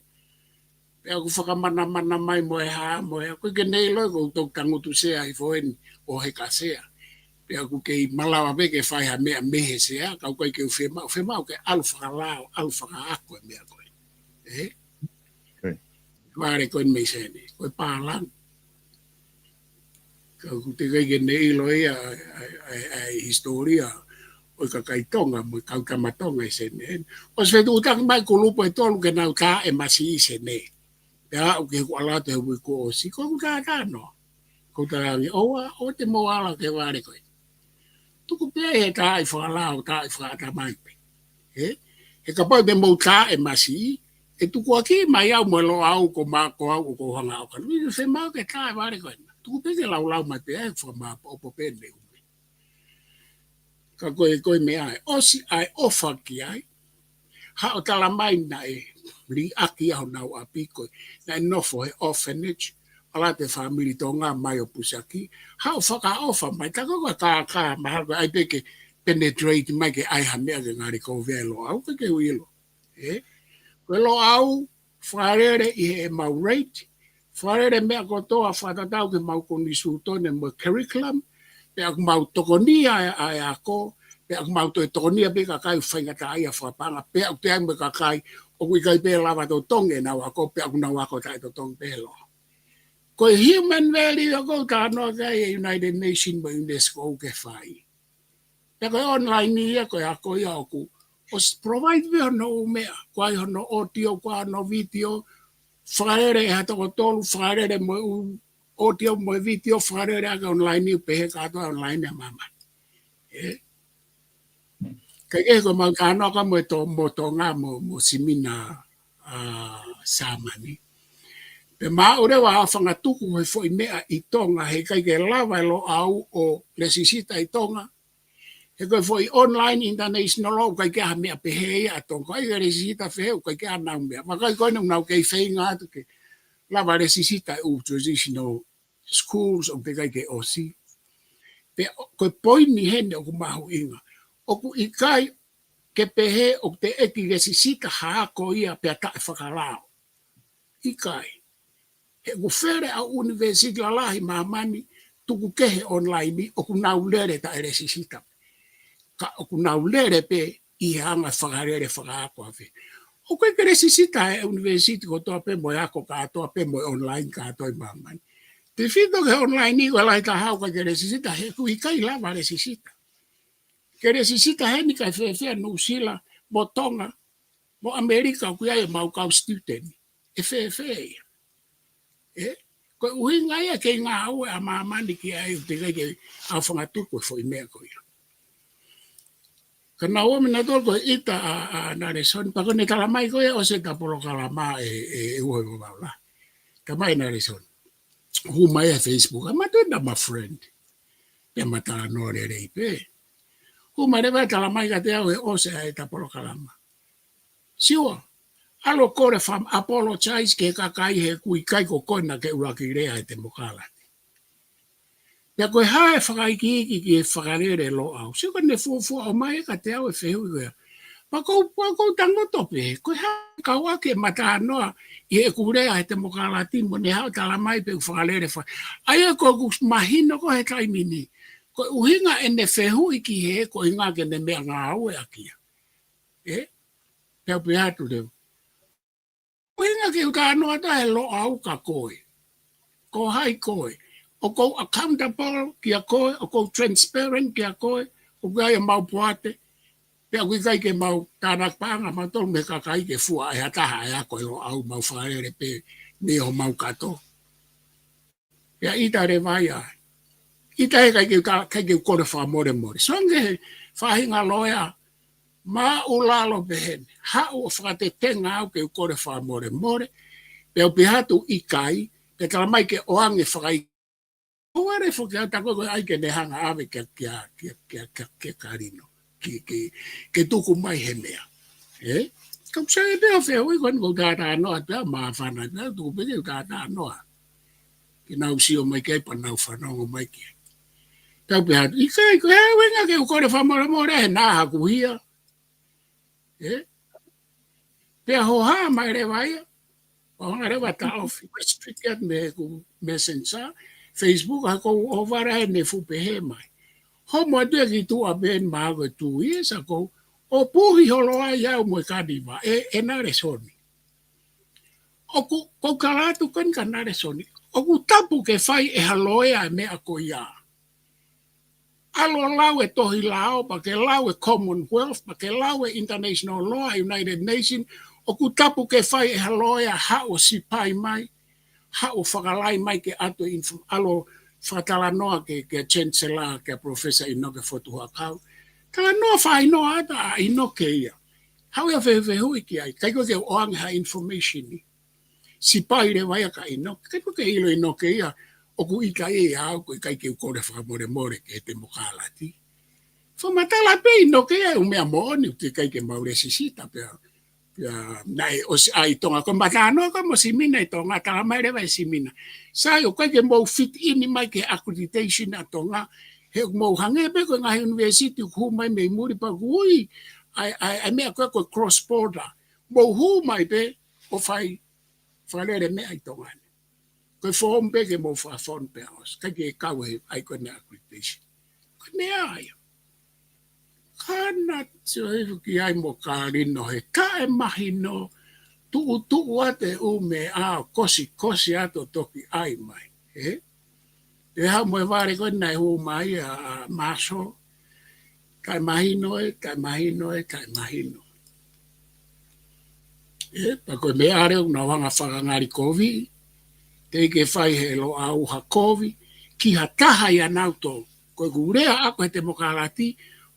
Pea ʻoku fakamanamana mai mo e hā, mo e hā, ʻoku ʻikai ke ne ʻilo ʻoku ou toki tangutu sea ʻi foeni ʻo heka sea. Pea ʻoku kei malava pē ke fai ha meʻa mei he sea, ka ʻoku ʻikai ke u fiemaʻu, fiemaʻu ke ʻalu fakalao, ʻalu fakaako e meʻa ko ē. Ē? Right. Vale ko eni mei Sene, ko e pālangi. Ka ʻoku teʻeki ke ne ʻilo ia ʻa e, ʻa e, ʻa e, ʻa e hisitōlia ʻo e kakai Tonga mo e kau tama Tonga ʻi Sene. ʻOsi fetuʻutaki mai kulupu ʻe tolu ke nau tā e masi ʻi Sene. Pea aʻu ki heʻeku ʻalu atu he uike kuo ʻosi, ko ʻeku tātā noa. Ko ʻeku talaange, ʻoua, ʻoua te mou ala ki he vale ko ē. Tuku pē he tā ʻi fakalao, tā ʻi fakaʻatamai pē. Ē? He kapau te mou tā e masi, ʻe tukuakiʻi mai au mo e Loʻau ko ma ko au ʻoku ou hanga ʻo kanu. ʻIkai fiemaʻu ke tā e vale ko ena. Tuku pē ke laulau mai pē ʻa e fakamāʻopoʻopo pē ne ume. Ka ko e, ko e meʻa ʻe ʻosi ʻa e ʻofa ki ai. Haʻo tala mai naʻe liʻaki ʻa honau ʻapi ko ē. Naʻe nofo he orphanage. ʻAlu atu e fāmili Tonga mai ʻo pusiaki. Haʻo fakaʻofa mai. Tā ko e kākā, mahalo ko e ʻai pē ke penetrate mai ke ʻai ha meʻa ke ngali kovi ai Loʻau, ʻikai ke u ʻilo. Ē? Ko e Loʻau, fakalele ʻi heʻemau rate, fakalele meʻa kotoa fakatatau ki heʻemau konisitūtone mo e curriculum, pea ʻoku mau tokonia e, ʻa e ako, pea ʻoku mau toe tokonia pē kakai faingataʻaʻia fakapaʻanga, pea ʻoku toe ʻi ai mo e kakai ʻoku ʻikai pē lava totongi ʻenau ako, pea ʻoku nau ako taʻetotongi pē Loʻau. Ko e human value ʻoku ou talanoa ki ai e United Nations mo e UNESCO ke fai. Pea ko e online ia, ko e ako ia ʻoku ʻosi provide pē hono ʻū meʻa, ko e ʻai hono audio, ko e ʻai hono video, fakalele ʻe ha toko tolu, fakalele mo e ʻū audio mo e video, fakalele ʻaki online ia, pehē kātoa online ʻa māmani. Ē? Kae kehe ko ʻemau talanoa ka mo e to-, mo Tonga mo, mo Simina, ʻa, Sāmani. Pea maʻu leva ʻa e fanga tuku he foʻi meʻa ʻi Tonga, he ʻikai ke lava e Loʻau ʻo lēsisita ʻi Tonga, he ko e foʻi online international law, ʻoku ʻikai ke ʻi ai ha meʻa pehē ia ʻa Tonga, ʻikai ke lēsisita fē, ʻoku ʻikai ke ʻi ai hanau meʻa. Vakai ko eni ʻoku nau kei feinga atu ke lava lēsisita e ʻū traditional schools ʻoku teʻeki ai ke ʻosi. Pea ko e poini heni ʻoku mahuʻinga. ʻOku ʻikai ke pehē ʻoku teʻeki lēsisita ha ako ia pea taʻefakalao. ʻIkai. He ʻoku fele ʻa e ʻunivēsiti lalahi māmani tuku kehe online ʻoku nau lele taʻelēsisita. Ka ʻoku nau lele pē ʻi he anga fakalele fakaako ʻa fē. ʻOku ʻikai ke lēsisita e ʻunivēsiti kotoa pē mo e ako kātoa pē mo e online kātoa ʻi māmani. Tefito ki he online ʻoku lahi taha ʻoku ʻikai ke lēsisita he ʻoku ʻikai lava lēsisita. Ke lēsisita heni kae fēfē Nuʻusila mo Tonga mo ʻAmelika ʻoku ʻi ai ʻemau kau student. ʻE fēfē ia. Ē? Ko e ʻuhinga ia kei ngāue ʻa māmani ki ai ʻoku teʻeki ai ke ʻai fanga tuku e foʻi meʻa ko ia. Ka naʻa ʻomi nautolu ko e ʻita ʻa, ʻa Nalesoni, pea ko ʻene tala mai ko ia ʻosi ʻeta polokalama ē, ē, ē uho e vavaula. Tala mai Nalesoni. Hū mai ʻi he Facebook, ʻa mātuʻa na ma friend. Pea ma talanoa lelei pē. Hū mai leva ʻo tala mai kiate au he ʻosi ʻa ʻeta polokalama. Siua, ʻalu ʻo kole fakaapologize ki he kakai he ʻoku ʻikai ko koe naʻa ke ʻuluaki lea he temokalati. Pea ko e hā e fakaikiiki ki he fakalele Loʻau. Sio ko ʻene fuofua ʻomai kiate au e fehuʻi ko ia. Pea ʻoku ou, pea ʻoku ou tangutu pē, ko e hā e kau ʻaki e matānoa ʻi heʻeku lea he temokalati mo ne haʻu ʻo tala mai pe ʻoku fakalele fai. ʻA ia ko ʻeku mahino ko ē he taimi ni, ko e ʻuhinga ʻene fehuʻi ki hē, ko e ʻuhinga ke ne meʻangāue ʻaki ia. Ē? Pea u pehē atu leva. ʻUhinga ke u talanoa atu he Loʻau kia koe. Ko hai koe? ʻOku ou accountable kia koe, ʻoku ou transparent kia koe, ʻoku ʻi ai ʻemau poate, pea ʻoku ʻikai ke mau tānaki paʻanga mautolu mei he kakai ke fua ʻe ha taha ʻa e ako ʻa e Loʻau, mau fakalele pē mei homau kato. Pea ʻita leva ia. ʻIta he ʻikai ke u ka-, ʻikai ke u kole fakamolemole. Sio ange he faʻahinga loea, māʻulalo pehē ni. Haʻu ʻo fakatetenga au ke u kole fakamolemole. Pea u pehē atu ʻikai, pea tala mai ke ʻoange fakai. ʻOua ʻe foki ʻa e taku ko ē ʻai ke ne hanga ʻave kia, kia, kia, kia, kia, kia Kalino. Ke, ke, ke tuku mai he meʻa. Ē? Ka u sio pē ʻo fehuʻi ko eni ʻoku ou talanoa pē ʻa māfana, pea tuku pē ke u talanoa. Ke nau sio mai ki ai pea nau fanongo mai ki ai. Tau pehē atu, ʻikai, ko e hā e ʻuhinga ke u kole fakamolemole he naʻa haku hia. Ē? Pea hohaʻa mai leva ia. Pea hanga leva taʻofi, restrict ia mei heʻeku Messenger, Facebook, ʻa ko ʻo vara he ne fuʻu pehē mai. Homo atu ia ki tuʻa pē ni mahalo ko e two years ago, ʻo puhi holo ai au mo e kaniva, ē, ē Nalesoni. ʻOku, ko u kala atu ko eni kia Nalesoni. ʻOku tapu ke fai ʻe ha loea e meʻa ko ia. ʻAlu ʻo lau e tohi lao, pea ke lau e Commonwealth, pea ke lau e international law, United Nations, ʻoku tapu ke fai ʻe ha loea haʻu ʻo sipaʻi mai, haʻu ʻo fakalai mai ke ʻatu e info-, ʻalu ʻo fakatalanoa ki he, ki he Chancellor, ki he Professor ʻInoke Fotu Huʻakau. Talanoa fakaʻinoa atu ʻa ʻInoke ia. Haʻu ia ʻo fefehuʻi ki ai, ʻikai ko ē ke u ʻoange ha information ni. Sipaʻi leva ia kia ʻInoke, ʻikai ko ē ke ʻilo ʻe ʻInoke ia, ʻoku ʻikai ia au, ko e ʻikai ke u kole fakamolemole ki he temokalati. Fakamatala pē ʻInoke ia ʻoku meʻa moʻoni, ʻoku ʻikai ke mau lēsisita pea, pea naʻe ʻosi ʻai ʻi Tonga, ko e matānoa ko ē mo Simina ʻi Tonga, tala mai leva ʻe Simina. Sai, ʻoku ʻikai ke mou fit in mai ki he accreditation ʻa Tonga, he ʻoku mou hangē pē ko e ngaahi university ʻoku hū mai mei muli pea ʻoku ui, ʻa e, ʻa e, ʻa e meʻa ko ē ko e cross border. Mou hū mai pē ʻo fai fakalele meʻa ʻi Tonga ni. Ko e form pē ke mou fakafonu pea ʻosi. ʻIkai ke kau he ʻai ko ē ne accreditation. Ko e meʻa ia. Ka naʻa sio hifo ki ai mo Kalino he taʻemahino, tuʻutuʻu atu e ʻū meʻa ʻo kosikosi atu ʻo toki ʻai mai. Ē? Pea haʻu mo e vale ko ē naʻe hū mai ʻa, ʻa Maso. Taʻemahino ē, taʻemahino ē, taʻemahino. Ē, pea ko e meʻa leva ʻoku nau hanga fakangalikovi, teʻeki ke fai he Loʻau ha kovi ki ha taha ʻia nautolu. Ko ʻeku lea ʻaʻaku he temokalati,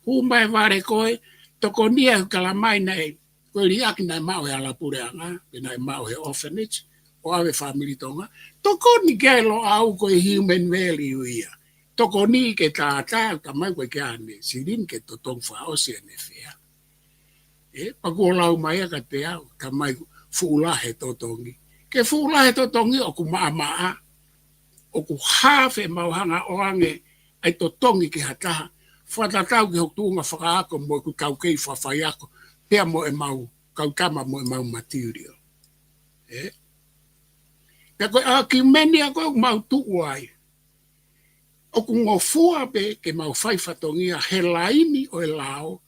hū mai e vale ko ē, tokoni ia he kala mai naʻe, ko e liʻaki naʻe maʻu he hala puleʻanga, pe naʻe maʻu he orphanage, ʻo ʻave fāmili Tonga. Tokoni ki ai e Loʻau ko e human value ia. Tokoni ke tātā, tamai ko e ke ane, silini ke totongi fakaʻosi ʻene fea. Ē, pea kuo lau mai ia kiate au, tamai fuʻu lahi e totongi. Ke fuʻu lahi e totongi ʻoku maʻamaʻa, ʻoku hā fe mau hanga ʻoange ʻa e totongi ki ha taha. Fakatatau ki hoku tuʻunga fakaako mo ʻeku taukei fakafaiako, pea mo ʻemau kau tama mo ʻemau material. Ē? Pea ko e ʻakimeni ʻa ko ē ʻoku mau tuʻu ai. ʻOku ngofua pē ke mau fai fatongia he laini ʻo e lao,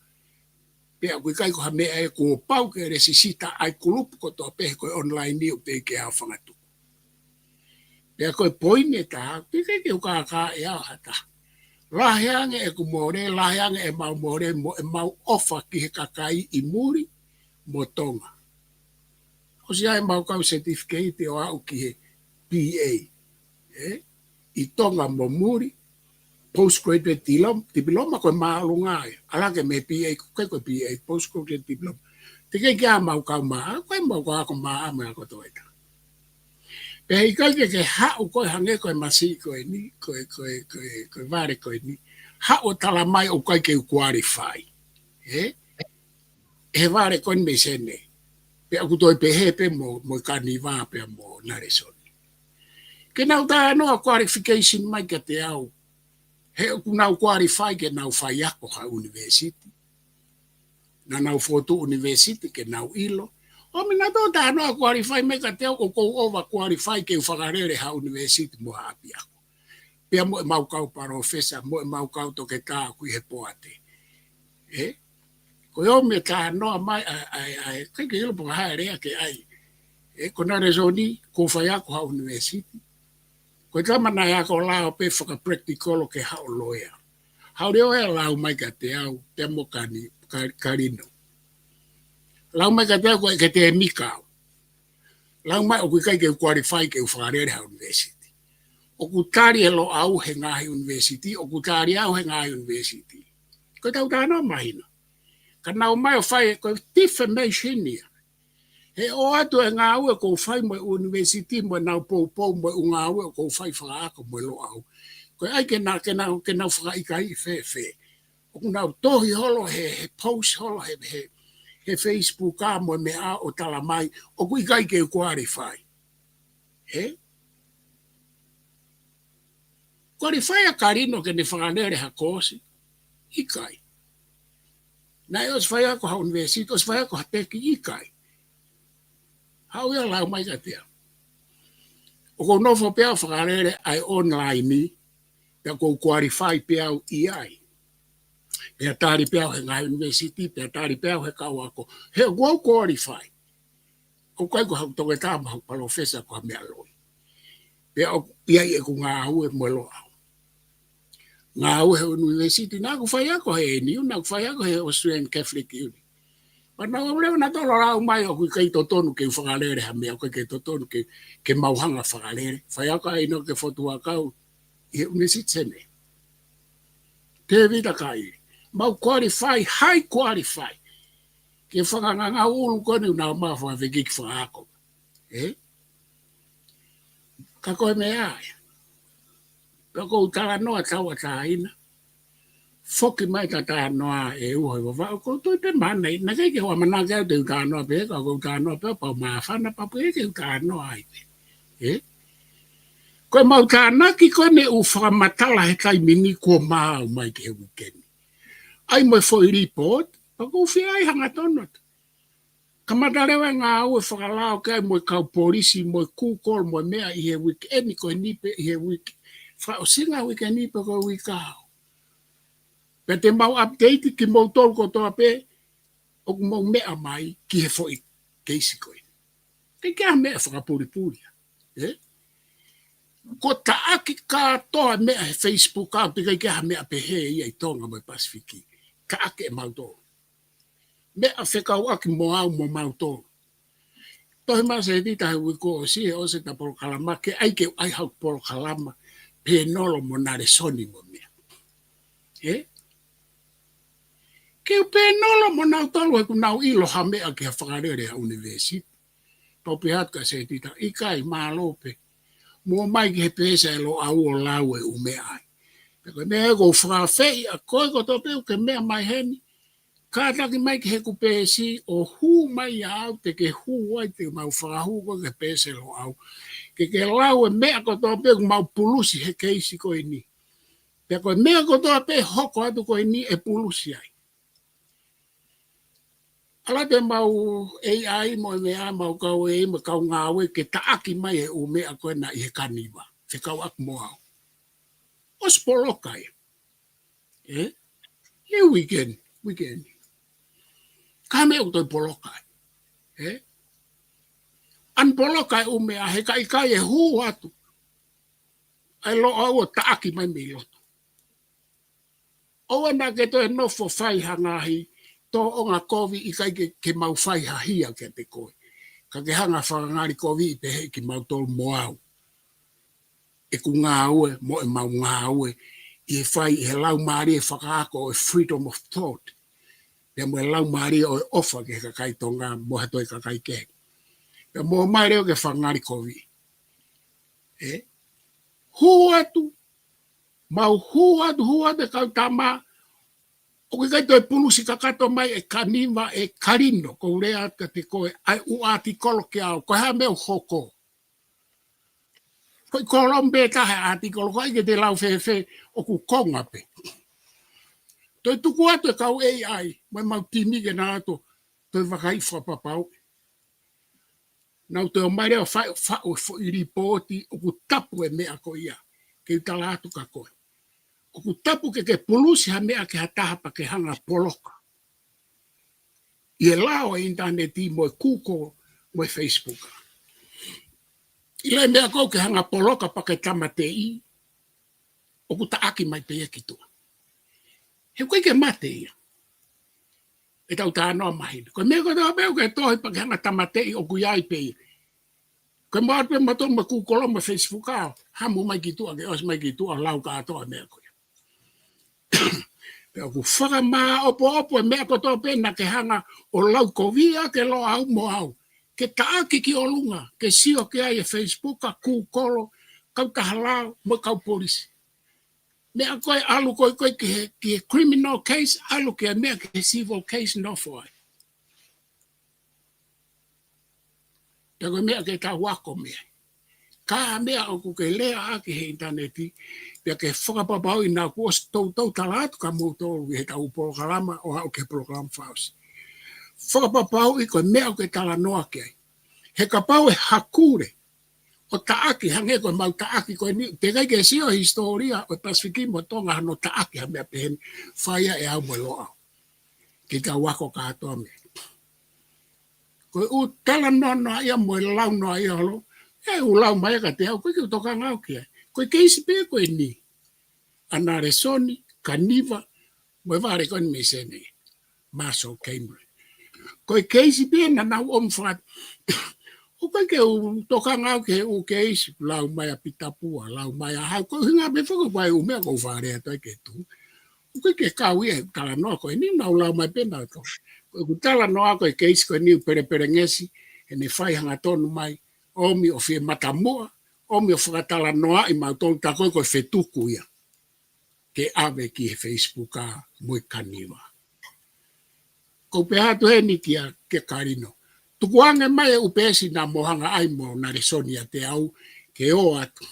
pea ʻoku ʻikai ko ha meʻa ē kuo pau ke lēsisita ai kulupu kotoa pē he ko e online ʻoku teʻeki ke au fangatuku. Pea ko e poini ʻe taha, teʻeki ke u kākaaʻi au ha taha. Lahi ange ʻeku mole, lahi ange ʻemau mole, mo ʻemau ʻofa ki he kakai ʻi muli, mo Tonga. ʻOsi ʻai ʻemau kau certificate ʻo aʻu ki he B A. Ē? ʻI Tonga mo muli, postgraduate diploma, diploma ko e māʻolunga ia. ʻAlu hake mei he B A, ko e ko e B A, postgraduate diploma. Teʻeki ke ʻi ai ʻemau kau maʻa, ko ʻemau kau ako maʻa, maʻa ko toeta. Pea ʻikai ke ke haʻu ko e hangē ko e masiʻi ko eni, ko e, ko e, ko e, ko e vale ko eni. Haʻu ʻo tala mai ʻoku ʻikai ke u qualify. Ē? He vale ko eni mei Senē. Pea ʻoku toe pehē pē mo, mo Kaniva pea mo Nalesoni. Ke nau talanoa qualification mai kiate au. He ʻoku nau qualify ke nau faiako ha university. naʻa nau fokotuʻu ʻunivēsiti ke nau ʻilo. ʻO meʻa naʻa tō talanoa qualify mai kiate au, ʻoku ou over qualify ke u fakalele ha ʻunivēsiti mo ha ʻapiako. Pea mo ʻemau kau palōfesa, mo ʻemau kau toketā ʻoku ʻi he poate. Ē? Ko e ō mai e talanoa mai, ʻa, ʻa, ʻa, ʻikai ke ʻilo pe ko e hā e lea ke ʻai. Ē, ko Nalesoni, ʻoku ou faiako ha ʻunivēsiti. Ko e tama naʻe ako lao pē faka-practical ke haʻu ʻo loea. Haʻu leva ʻo lau mai kiate au, pea mo Kani, Ka-, Kalino. Lau mai kiate au ko e ʻakatēmika au. Lau mai ʻoku ʻikai ke u qualify ke u fakalele ha ʻunivēsiti. ʻOku tali ʻe Loʻau he ngaahi ʻunivēsiti, ʻoku tali au he ngaahi ʻunivēsiti. Ko ʻetau talanoa mahino. Ka nau ō mai ʻo fai, ko e defamation ia. He ʻoatu e ngāue ʻoku ou fai mo e ʻunivēsiti, mo ʻenau poupou, mo e ʻū ngāue ʻoku ou fai fakaako mo Loʻau. Ko e ʻai ke nau, ke nau, ke nau fakaʻikaiʻi fēfē. ʻOku nau tohi holo he, he post holo he, he, he Facebook ʻa mo e meʻa ʻo tala mai, ʻoku ʻikai ke u qualify. Ē? Qualify ʻa Kalino ke ne fakalele ha koosi? ʻIkai. Naʻe ʻosi faiako ha ʻunivēsiti, ʻosi faiako ha teki? ʻIkai. Haʻu ia ʻo lau mai kiate au. ʻOku ou nofo pē au ʻo fakalele ʻa e online, pea ʻoku ou qualify pē au ʻi ai. Pea tali pē au he ngaahi ʻunivēsiti, pea tali pē au he kau ako. He ʻoku ou qualify. ʻOku ʻikai ko haʻaku toketā mo haʻaku palōfesa ko ha meʻa loi. Pea ʻoku ʻi ai ʻeku ngāue mo Loʻau. Ngāue he ʻunivēsiti, naʻa ku faiako he A N U, naʻa ku faiako he Australian Catholic Uni. Pea naʻa ku leva naʻa tō ʻo lau mai ʻoku ʻikai totonu ke u fakalele ha meʻa, ʻoku ʻikai totonu ke, ke mau hanga ʻo fakalele. Faiako ʻa ʻInoke Fotu Huʻakau ʻi he ʻUnivēsiti Senē. Tēvita Kaʻili. Mau qualify, high qualify. Ke fanga ngangau ʻulu ko eni ʻoku nau ō mai ʻo fakafekiki fakaako. Ē? Ka ko e meʻa ia. Pea ʻoku ou talanoa tauʻatāina. Foki mai ʻeta talanoa ʻe ua he vavā, ʻoku ou tui pē mahalo naʻe ʻikai ke u ʻamanaki au te u talanoa pehē, ka ʻoku ou talanoa pē pau māfana, pea pehē ke u talanoa ai pē. Ē? Ko ʻemau tānaki ko eni ʻoku fakamatala he taimi ni kuo maau mai ki he uike ni. ʻAi mo e foʻi report, pea ʻoku ou fie ʻai hangatonu atu. Kamata leva e ngāue fakalao ki ai mo e kau polisi, mo e Google, mo e meʻa ʻi he uike ni ko eni pē ʻi he uike. Fakaʻosinga uike ni pe ko e uike ʻaho. Pea te mau update kimoutolu kotoa pē, ʻoku mou meʻa mai ki he foʻi keisi ko eni. ʻIkai ke ʻi ai ha meʻa fakapulipuli ia. Ē? Ko e taʻaki kātoa e meʻa he Facebook ʻaʻaku, ʻikai ke ʻi ai ha meʻa pehē ia ʻi Tonga mo e Pasifiki. Taʻaki ʻe mautolu. Meʻa fekauʻaki mo au mo mautolu. Tohi mai Setita he uike kuo ʻosi he ʻosi ʻeta polokalama, ke ʻai ke u ʻai haʻaku polokalama, Pēnolo mo Nalesoni mo meʻa. Ē? Ke u Pēnolo mo nautolu he ʻoku nau ʻilo ha meʻa ki ha fakalele ha ʻunivēsiti. Pau pē atu kia Setita, ʻikai, mālō pē. Mou ō mai ki he peesi ʻa Loʻau ʻo lau e ʻū meʻa ai. Pea ko e meʻa ʻoku ou fakaafeʻi ʻa koe kotoa pē ʻoku ke meʻa mai heni. Kātaki mai ki heʻeku peesi ʻo hū mai ʻia au, te ke hū ai, te mau fakahū koe ki he peesi ʻa Loʻau. Ke ke lau e meʻa kotoa pē ʻoku mau pulusi he keisi ko eni. Pea ko e meʻa kotoa pē hoko atu ko eni ʻe pulusi ai. ʻAlu atu ʻemau A I mo e meʻa, mau kau A I mo e kau ngāue ke taʻaki mai e ʻū meʻa ko ena ʻi he kaniva. Fekauʻaki mo au. ʻOsi poloka ia. Ē? ʻI he uike ni, uike ni. Ka meʻa ʻoku toe poloka ai. Ē? ʻAlu poloka e ʻū meʻa he ka ʻikai e hū atu ʻa e Loʻau ʻo taʻaki mai mei loto. ʻOua naʻa ke toe nofo fai ha ngaahi tōʻonga kovi, ʻikai ke, ke mau fai ha hia kiate koe. Ka ke hanga fakangalikoviʻi pehē kimautolu mo au. ʻEku ngāue, mo ʻemau ngāue, ʻi he fai, ʻi he laumālie fakaako ʻo e freedom of thought. Pea mo e laumālie ʻo e ʻofa ki he kakai Tonga, mo ha toe kakai kehe. Pea mou ō mai leva ke fakangalikoviʻi. Ē? Hū atu, mau hū atu, hū atu e kau tama, ʻoku ʻikai toe pulusi kakato mai e kaniva ʻe Kalino, ʻoku ou lea atu kiate koe, ʻa e ʻū ʻātikolo kia au, ko e hā e meʻa ʻoku hoko. Ko e kolomu pē taha e ʻātikolo, ko e ʻai ke te lau fēfē, ʻoku konga pē. Toe tuku atu e kau A I, mo e mau timi ke nau toe vakai fakapapau. Nau toe ō mai leva ʻo fai, fai ʻo foʻi lipooti ʻoku tapu e meʻa ko ia. Ke u tala atu kia koe. ʻOku tapu ke ke pulusi ha meʻa ki ha taha pea ke hanga ʻo poloka. ʻI he lao ʻo e ʻinitaneti mo e Google mo e Facebook. ʻI he meʻa ko ē ke hanga ʻo poloka pea ke tāmateʻi, ʻoku taʻaki mai pē ia ki tuʻa. He ʻoku ʻikai ke mate ia. ʻEtau talanoa mahino. Ko e meʻa ko ē ʻoku ke tohi pea ke hanga ʻo tāmateʻi ʻoku ʻi ai pē ia. Ko e mau pē mautolu mo e Google mo e Facebook ʻo hamu mai ki tuʻa ke ʻosi mai ki tuʻa ʻo lau kātoa e meʻa ko ia. Pea ʻoku fakamāʻopoʻopo e meʻa kotoa pē naʻa ke hanga ʻo lau kovi ʻaki e Loʻau mo au. Ke taʻaki ki ʻolunga, ke sio ki ai e Facebook, Google, kautaha lao, mo e kau polisi. Meʻa ko ē ʻalu ko ē ko ē ki he, ki he criminal case, ʻalu ki he meʻa ki he civil case, nofo ai. Pea ko e meʻa ke tau ako mei ai. Ko e meʻa ʻoku ke lea ʻaki he ʻinitaneti, pea ke fakapapauʻi naʻa ku ʻosi toutou tala atu kia moutolu ʻi heʻetau polokalama ʻo aʻu ki he polokalama fakaʻosi. Fakapapauʻi ko e meʻa ʻoku ke talanoa ki ai. He kapau ʻe hakule ʻo taʻaki, hangē ko e mau taʻaki ko eni, teʻeki ai ke sio hisitōlia ʻo e Pasifiki mo Tonga hano taʻaki ha meʻa pehē ni, fai ia ʻe au mo e Loʻau. Ke tau ako kātoa mei ai. Ko e ʻū talanoa noa ia mo e lau noa ia holo, ʻe u lau mai kiate au, ʻoku ʻikai ke u tokanga au ki ai. Ko e keisi pē ko eni. ʻA Nalesoni, Kaniva, mo e vale ko eni mei Senē. Marshall Cameron. Ko e keisi pē naʻa nau ʻomi faka-, ʻoku ʻikai ke u tokanga au ki he ʻū keisi, lau mai ʻa Pita Pua, lau mai ʻa Hau, ko e ʻuhinga pē foki ko e ʻū meʻa ʻoku ou fakalea atu ai ki he tuʻi. ʻOku ʻikai ke kau ia he talanoa ko eni, nau lau mai pē nautolu. Ko ʻeku talanoa ko e keisi ko eni ʻoku pelepelengesi, ʻene fai hangatonu mai, ʻomi ʻo fie matamuʻa, ʻomi ʻo fakatalanoaʻi mautolu tā ko ē ko e fetuku ia. Ke ʻave ki he Facebook ʻa mo e Kaniva. Ko u pehē atu heni kia, kia Kalino. Tukuange mai e ʻū peesi naʻa mo hanga ai mo Nalesoni ʻiate au, ke ō atu.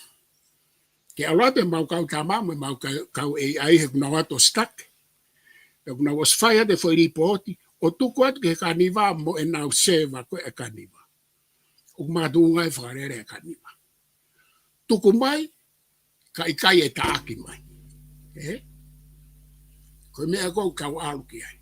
Ke ʻalu atu e mau kau tama mo e mau kau, kau A I he ʻoku nau ō atu ʻo study. Pea ʻoku nau ʻosi fai atu e foʻi lipooti, ʻo tuku atu ki he Kaniva mo ʻenau seva ko e Kaniva. ʻOku makatuʻunga e fakalele ʻa e Kaniva. Tuku mai, ka ʻikai ʻe taʻaki mai. Ē? Ko e meʻa ko ē ʻoku tau ʻalu ki ai.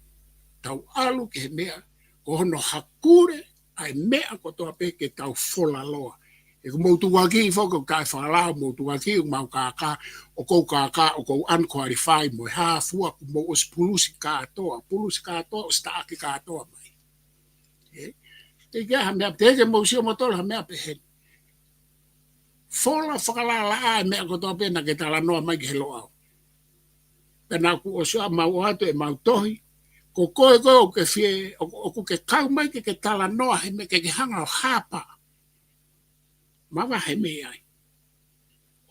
Tau ʻalu ki he meʻa, ko hono hakule ʻa e meʻa kotoa pē ke tau folaloa. He ʻoku mou tukuakiʻi foki ʻoku taʻefakalao, mou tukuakiʻi ʻoku mau kākā, ʻoku ou kākā, ʻoku ou unqualified mo e hā fua, ʻoku mou ʻosi pulusi kātoa, pulusi kātoa, ʻosi taʻaki kātoa mai. Ē? Teʻeki ai ha meʻa, teʻeki ke mou sio moutolu ha meʻa pehē ni. Fola fakalaʻalaʻā e meʻa kotoa pē naʻa ke talanoa mai ki he Loʻau. Pea naʻa ku ʻosi ʻa mau ʻoatu e mau tohi. Ko koe ko ē ʻoku ke fie, ʻoku, ʻoku ke kau mai ke ke talanoa he meʻa ke ke hanga ʻo hapa. Mavahe mei ai.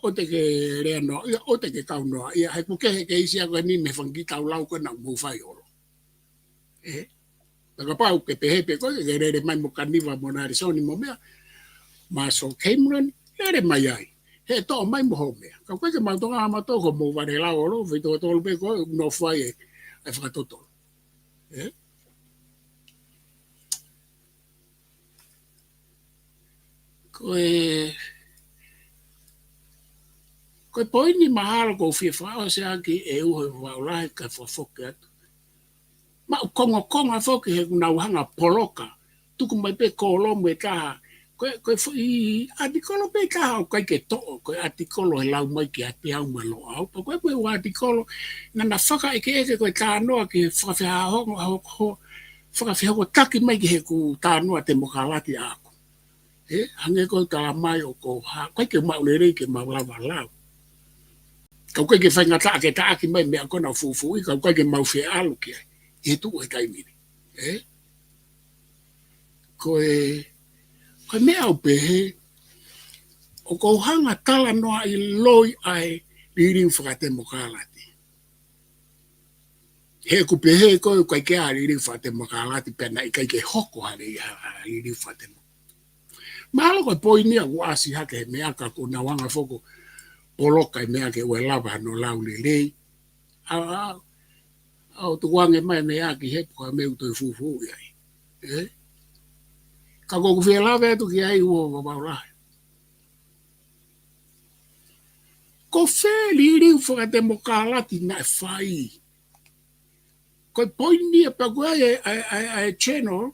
ʻOua te ke lea noaʻia, ʻoua te ke kau noaʻia, he ʻoku kehe e keisi ko eni mei he fanga kiʻi tau lau ko ē naʻa mou fai holo. Ē? Pea kapau ʻoku ke pehē pē koe ke ke lele mai mo Kaniva mo Nalesoni mo meʻa, Marshall Cameron, lele mai ai. He toʻo mai mo hoʻo meʻa. Ka ʻoku ʻikai ke mau tokanga mautolu ko hoʻomou vale lau holo, feituʻu tolu pē ko ē, nofo ai e, e fakatotolo. Ē? Ko e, ko e poini mahalo ʻoku ou fie fakaʻosi ʻaki e uho e vau lahi kae fakafoki atu. Maʻu kongokonga foki he ʻoku nau hanga ʻo poloka. Tuku mai pē kolomu ʻe taha. Ko e, ko e foʻi ʻatikolo pē taha ʻoku ʻikai ke toʻo. Ko e ʻatikolo he lau mai kiate au mo e Loʻau. Pea ko e, ko e ʻū ʻatikolo naʻa na fakaʻekeʻeke ko e talanoa ke fakafehaho-, ho-, ho-, fakafehokotaki mai ki heʻeku talanoa temokalati ʻaʻaku. Ē, hangē ko e tala mai ʻoku ou hā, ʻoku ʻikai ke maʻu lelei ke mau lava lau. Ka ʻoku ʻikai ke faingataʻa ke taʻaki mai meʻa ko ena ʻo fufuuʻi, ka ʻoku ʻikai ke mau fie ʻalu ki ai, ʻi he tuʻu he taimi ni. Ē? Ko e, ko e meʻa ʻoku pehē, ʻoku ou hanga ʻo talanoaʻi loi ʻa e liliu fakatemokalati. He ʻoku pehē ko e ʻikai ke ʻi ai ha liliu fakatemokalati pea naʻe ʻikai ke hoko ha li-, ha, ha liliu fakatemo-. Mahalo ko e poini ia ʻoku ʻasi hake he meʻa ka ʻoku nau hanga foki ʻo poloka e meʻa ke ʻoua ʻe lava hano lau lelei. ʻA, ʻa, ʻo tukuange mai mei ʻaki he puka me u toe fufuuʻi ai. Ē? Ka ko ʻeku fie lave atu ki ai ua vavau lahi. Ko fē liliu fakatemokalati naʻe fai? Ko e poini ia pea ko e, ʻa e, ʻa e, ʻa e channel,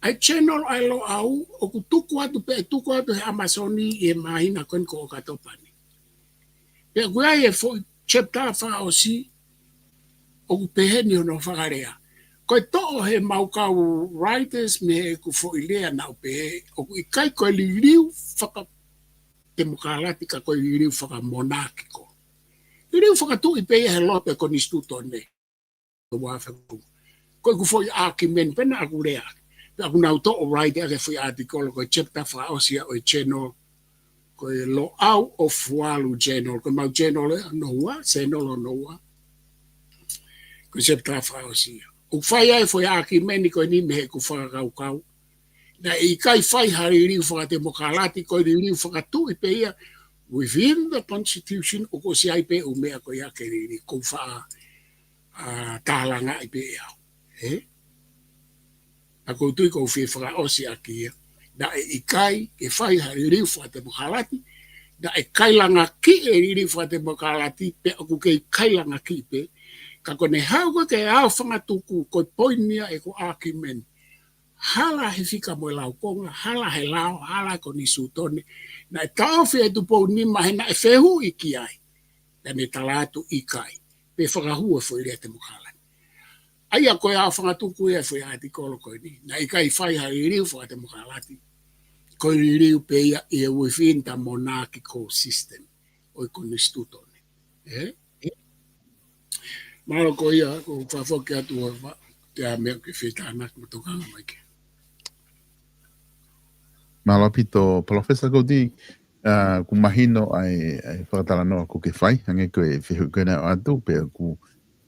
ʻa e channel ʻa e Loʻau, ʻoku tuku atu pē, tuku atu he Amazon ʻi he māhina ko eni ko ʻOkatopa ni. Pea ko e foʻi chapter fakaʻosi, ʻoku pehē ni hono fakalea. Ko e toʻo he mau kau writers mei heʻeku foʻi lea naʻu pehē, ʻoku ʻikai ko e liliu fakatemokalati ka ko e liliu fakamonakiko. Liliu fakatuʻi pē ia he lope konisitūtone. Ua fekau. Ko ʻeku foʻi argument pē naʻa ku lea. Pea ʻoku nau toʻo write ʻaki e foʻi article ko e chapter fakaʻosi ia ʻo e channel. Ko e Loʻau ʻo Fualu channel. Ko e mau channel ē, hono ua, channel hono ua. Ko e chapter fakaʻosi ia. ʻOku fai ai e foʻi argument ko eni mei heʻeku fakakaukau. Naʻe ʻikai fai ha liliu fakatemokalati, ko e liliu fakatuʻi pē ia within the constitution, ʻoku ʻosi ʻi ai pē ʻū meʻa ko ia ke liliu, ko e faʻa, ʻa, tālangaʻi pē ʻe au. Ē? ʻA ko u tui ko u fie fakaʻosi ʻaki ia. Naʻe ʻikai ke fai ha liliu fakatemokalati, naʻe ʻikai langa kiʻi e liliu fakatemokalati, pea ʻoku kei ʻikai langa kiʻi pē. Ka ko ʻene haʻu ko ē ke aofangatuku, ko e poini ia ʻeku argument. Hala he fika mo e laukonga, hala he lao, hala he konisitūtone. Naʻe taʻofi ʻe Tupou Nima he naʻe fehuʻi ki ai. Pea ne tala atu ʻikai. Pea fakahū e foʻi lea temokalati. ʻA ia ko e aofangatuku ia e foʻi article ko eni. Naʻe ʻikai fai ha liliu fakatemokalati. Ko e liliu pē ia ʻi he within the monarchical system ʻo e konisitūtone. Ē? Mālō ko ia, ko u fakafoki atu ʻa e meʻa ke fetana mo tokanga mai ke. Mālō ʻaupito, Palōfesa Kouti, ʻa, ʻoku mahino ʻa e, ʻa e fakatalanoa ʻoku ke fai, hangē ko e fehuʻi ko ena ʻoatu, pea ʻoku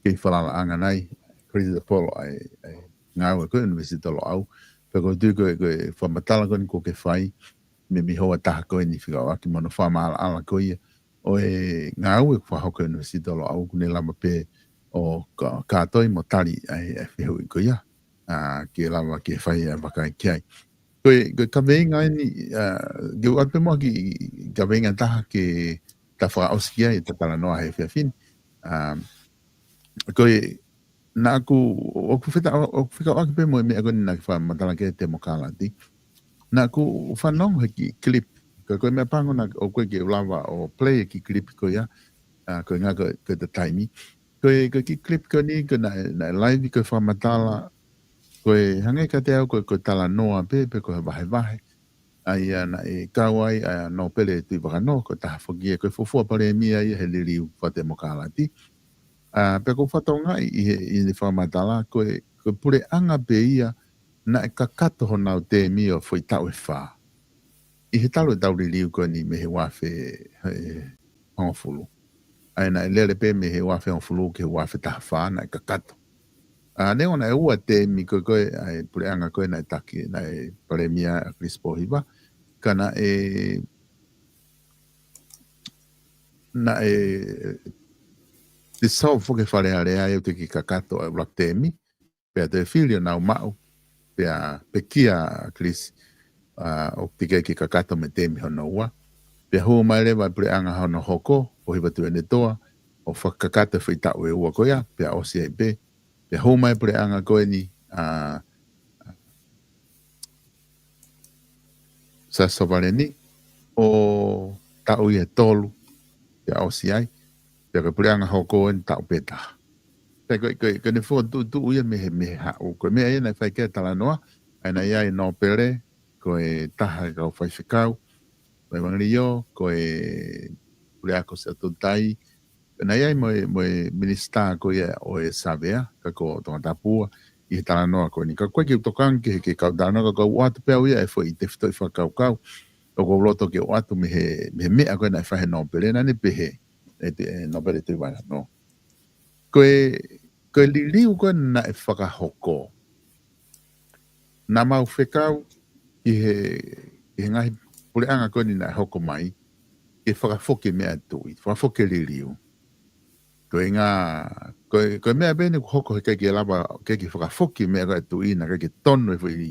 kei falalaʻanga nai, principal ʻa e, ʻa e ngāue ko ē ʻUnivēsiti Loʻau, pea ʻoku ou tui ko e, ko e fakamatala ko eni ʻoku ke fai, mei, mei he houa ʻe taha ko eni fekauʻaki mo hono fakamaʻalaʻala ko ia ʻo e ngāue ʻoku fakahoko ʻe he ʻUnivēsiti Loʻau, ʻoku ne lava pē ʻo ka-, kātoi mo tali ʻa e, ʻa e fehuʻi ko ia, ʻa, ke lava ke fai ʻa e vakai ki ai. Ko e, ko e kaveinga eni, ʻa, ke u ʻoatu pē muʻa ki he kaveinga ʻe taha ke ta fakaʻosi ki ai ʻeta talanoa he efiafi ni. ʻA, ko e, naʻa ku, ʻoku feta-, ʻoku fekauʻaki pē mo e meʻa ko eni naʻa ke fakamatala ki ai e temokalati. Naʻa ku fanongo he kiʻi clip. Ka ko e meʻa pango naʻa ʻoku ʻikai ke u lava ʻo play e kiʻi clip ko ia. ʻA, ko e ʻuhinga ko, ko ʻeta taimi. Ko e, ko e kiʻi clip ko eni, ko e naʻe, naʻe live ko e fakamatala. Ko e hangē kiate au, ko e, ko e talanoa pē, pe ko e vahevahe. ʻA ia naʻe kau ai ʻa Nōpele Tuʻivakanō, ko e taha foki ia, ko e fuofua palēmia ia he liliu fakatemokalati. ʻA, pea ʻoku ou fakatokangaʻi ʻi he, ʻi he fakamatala, ko e, ko e puleʻanga pē ia, naʻe kakato honau tēmi ʻo e foʻi taʻu ʻe fā. ʻI he talu ʻetau liliu ko eni mei he ua afe, ʻe, hongofulu. ʻA ia naʻe lele pē mei he ua afe hongofulu ki he ua afe taha fā naʻe kakato. ʻA, neongo naʻe ua tēmi ko ē, ko ē, ʻa e puleʻanga ko ē naʻe taki, naʻe palēmia ʻa Chris Pōhiva. Ka naʻe, naʻe dissolve foki e Fale Alea ʻo teʻeki kakato ʻa e ʻuluaki tēmi. Pea toe fili ʻo nau maʻu, pea pekia ʻa Chris, ʻa, ʻo teʻeki ke kakato mei he tēmi hono ua. Pea hū mai leva e puleʻanga hono hoko, ʻo Pōhiva Tuʻiʻonetoa, ʻo fakakakato e foʻi taʻu ʻe ua ko ia, pea ʻosi ai pē. Pea hū mai e puleʻanga ko eni, ʻa, Siaosi Sovaleni, ʻo taʻu ia ʻe tolu, pea ʻosi ai, pea ko e puleʻanga hoko eni taʻu pē ʻe taha. Pea ko e, ko e, ko ʻene fokotuʻutuʻu ia mei he, mei he haʻu. Ko e meʻa ia naʻe fai ki ai e talanoa, ʻa ia naʻe ʻi ai e nōpele, ko e taha e kau faifekau, ko e Evangelio, ko e Puleako Siaosi Tolutai, naʻe ʻi ai mo e, mo e minisitā ko ia ʻo e Savea, ka ko Tongatapu ʻi he talanoa ko eni. Ka ʻoku ʻikai ke u tokanga ki he, ki he kau talanoa, ka ʻoku ou ʻoatu pē au ia e foʻi tefitoʻi fakakaukau, ʻoku ou loto ke ʻoatu mei he, mei he meʻa ko ē naʻe fai he nōpele naʻa ne pehē, ʻe, ʻe Nōpele Tuʻivakanō. Ko e, ko e liliu ko ē naʻe fakahoko. Naʻa mau fekau ki he, ki he ngaahi puleʻanga ko eni naʻe hoko mai, ke fakafoki e meʻa tuʻi, fakafoki e liliu. Ko e ʻuhinga, ko e, ko e meʻa pē eni ʻoku hoko he ʻikai ke lava, ʻikai ke fakafoki meʻa ko ē ʻa e tuʻi, naʻe ʻikai ke tonu e foʻi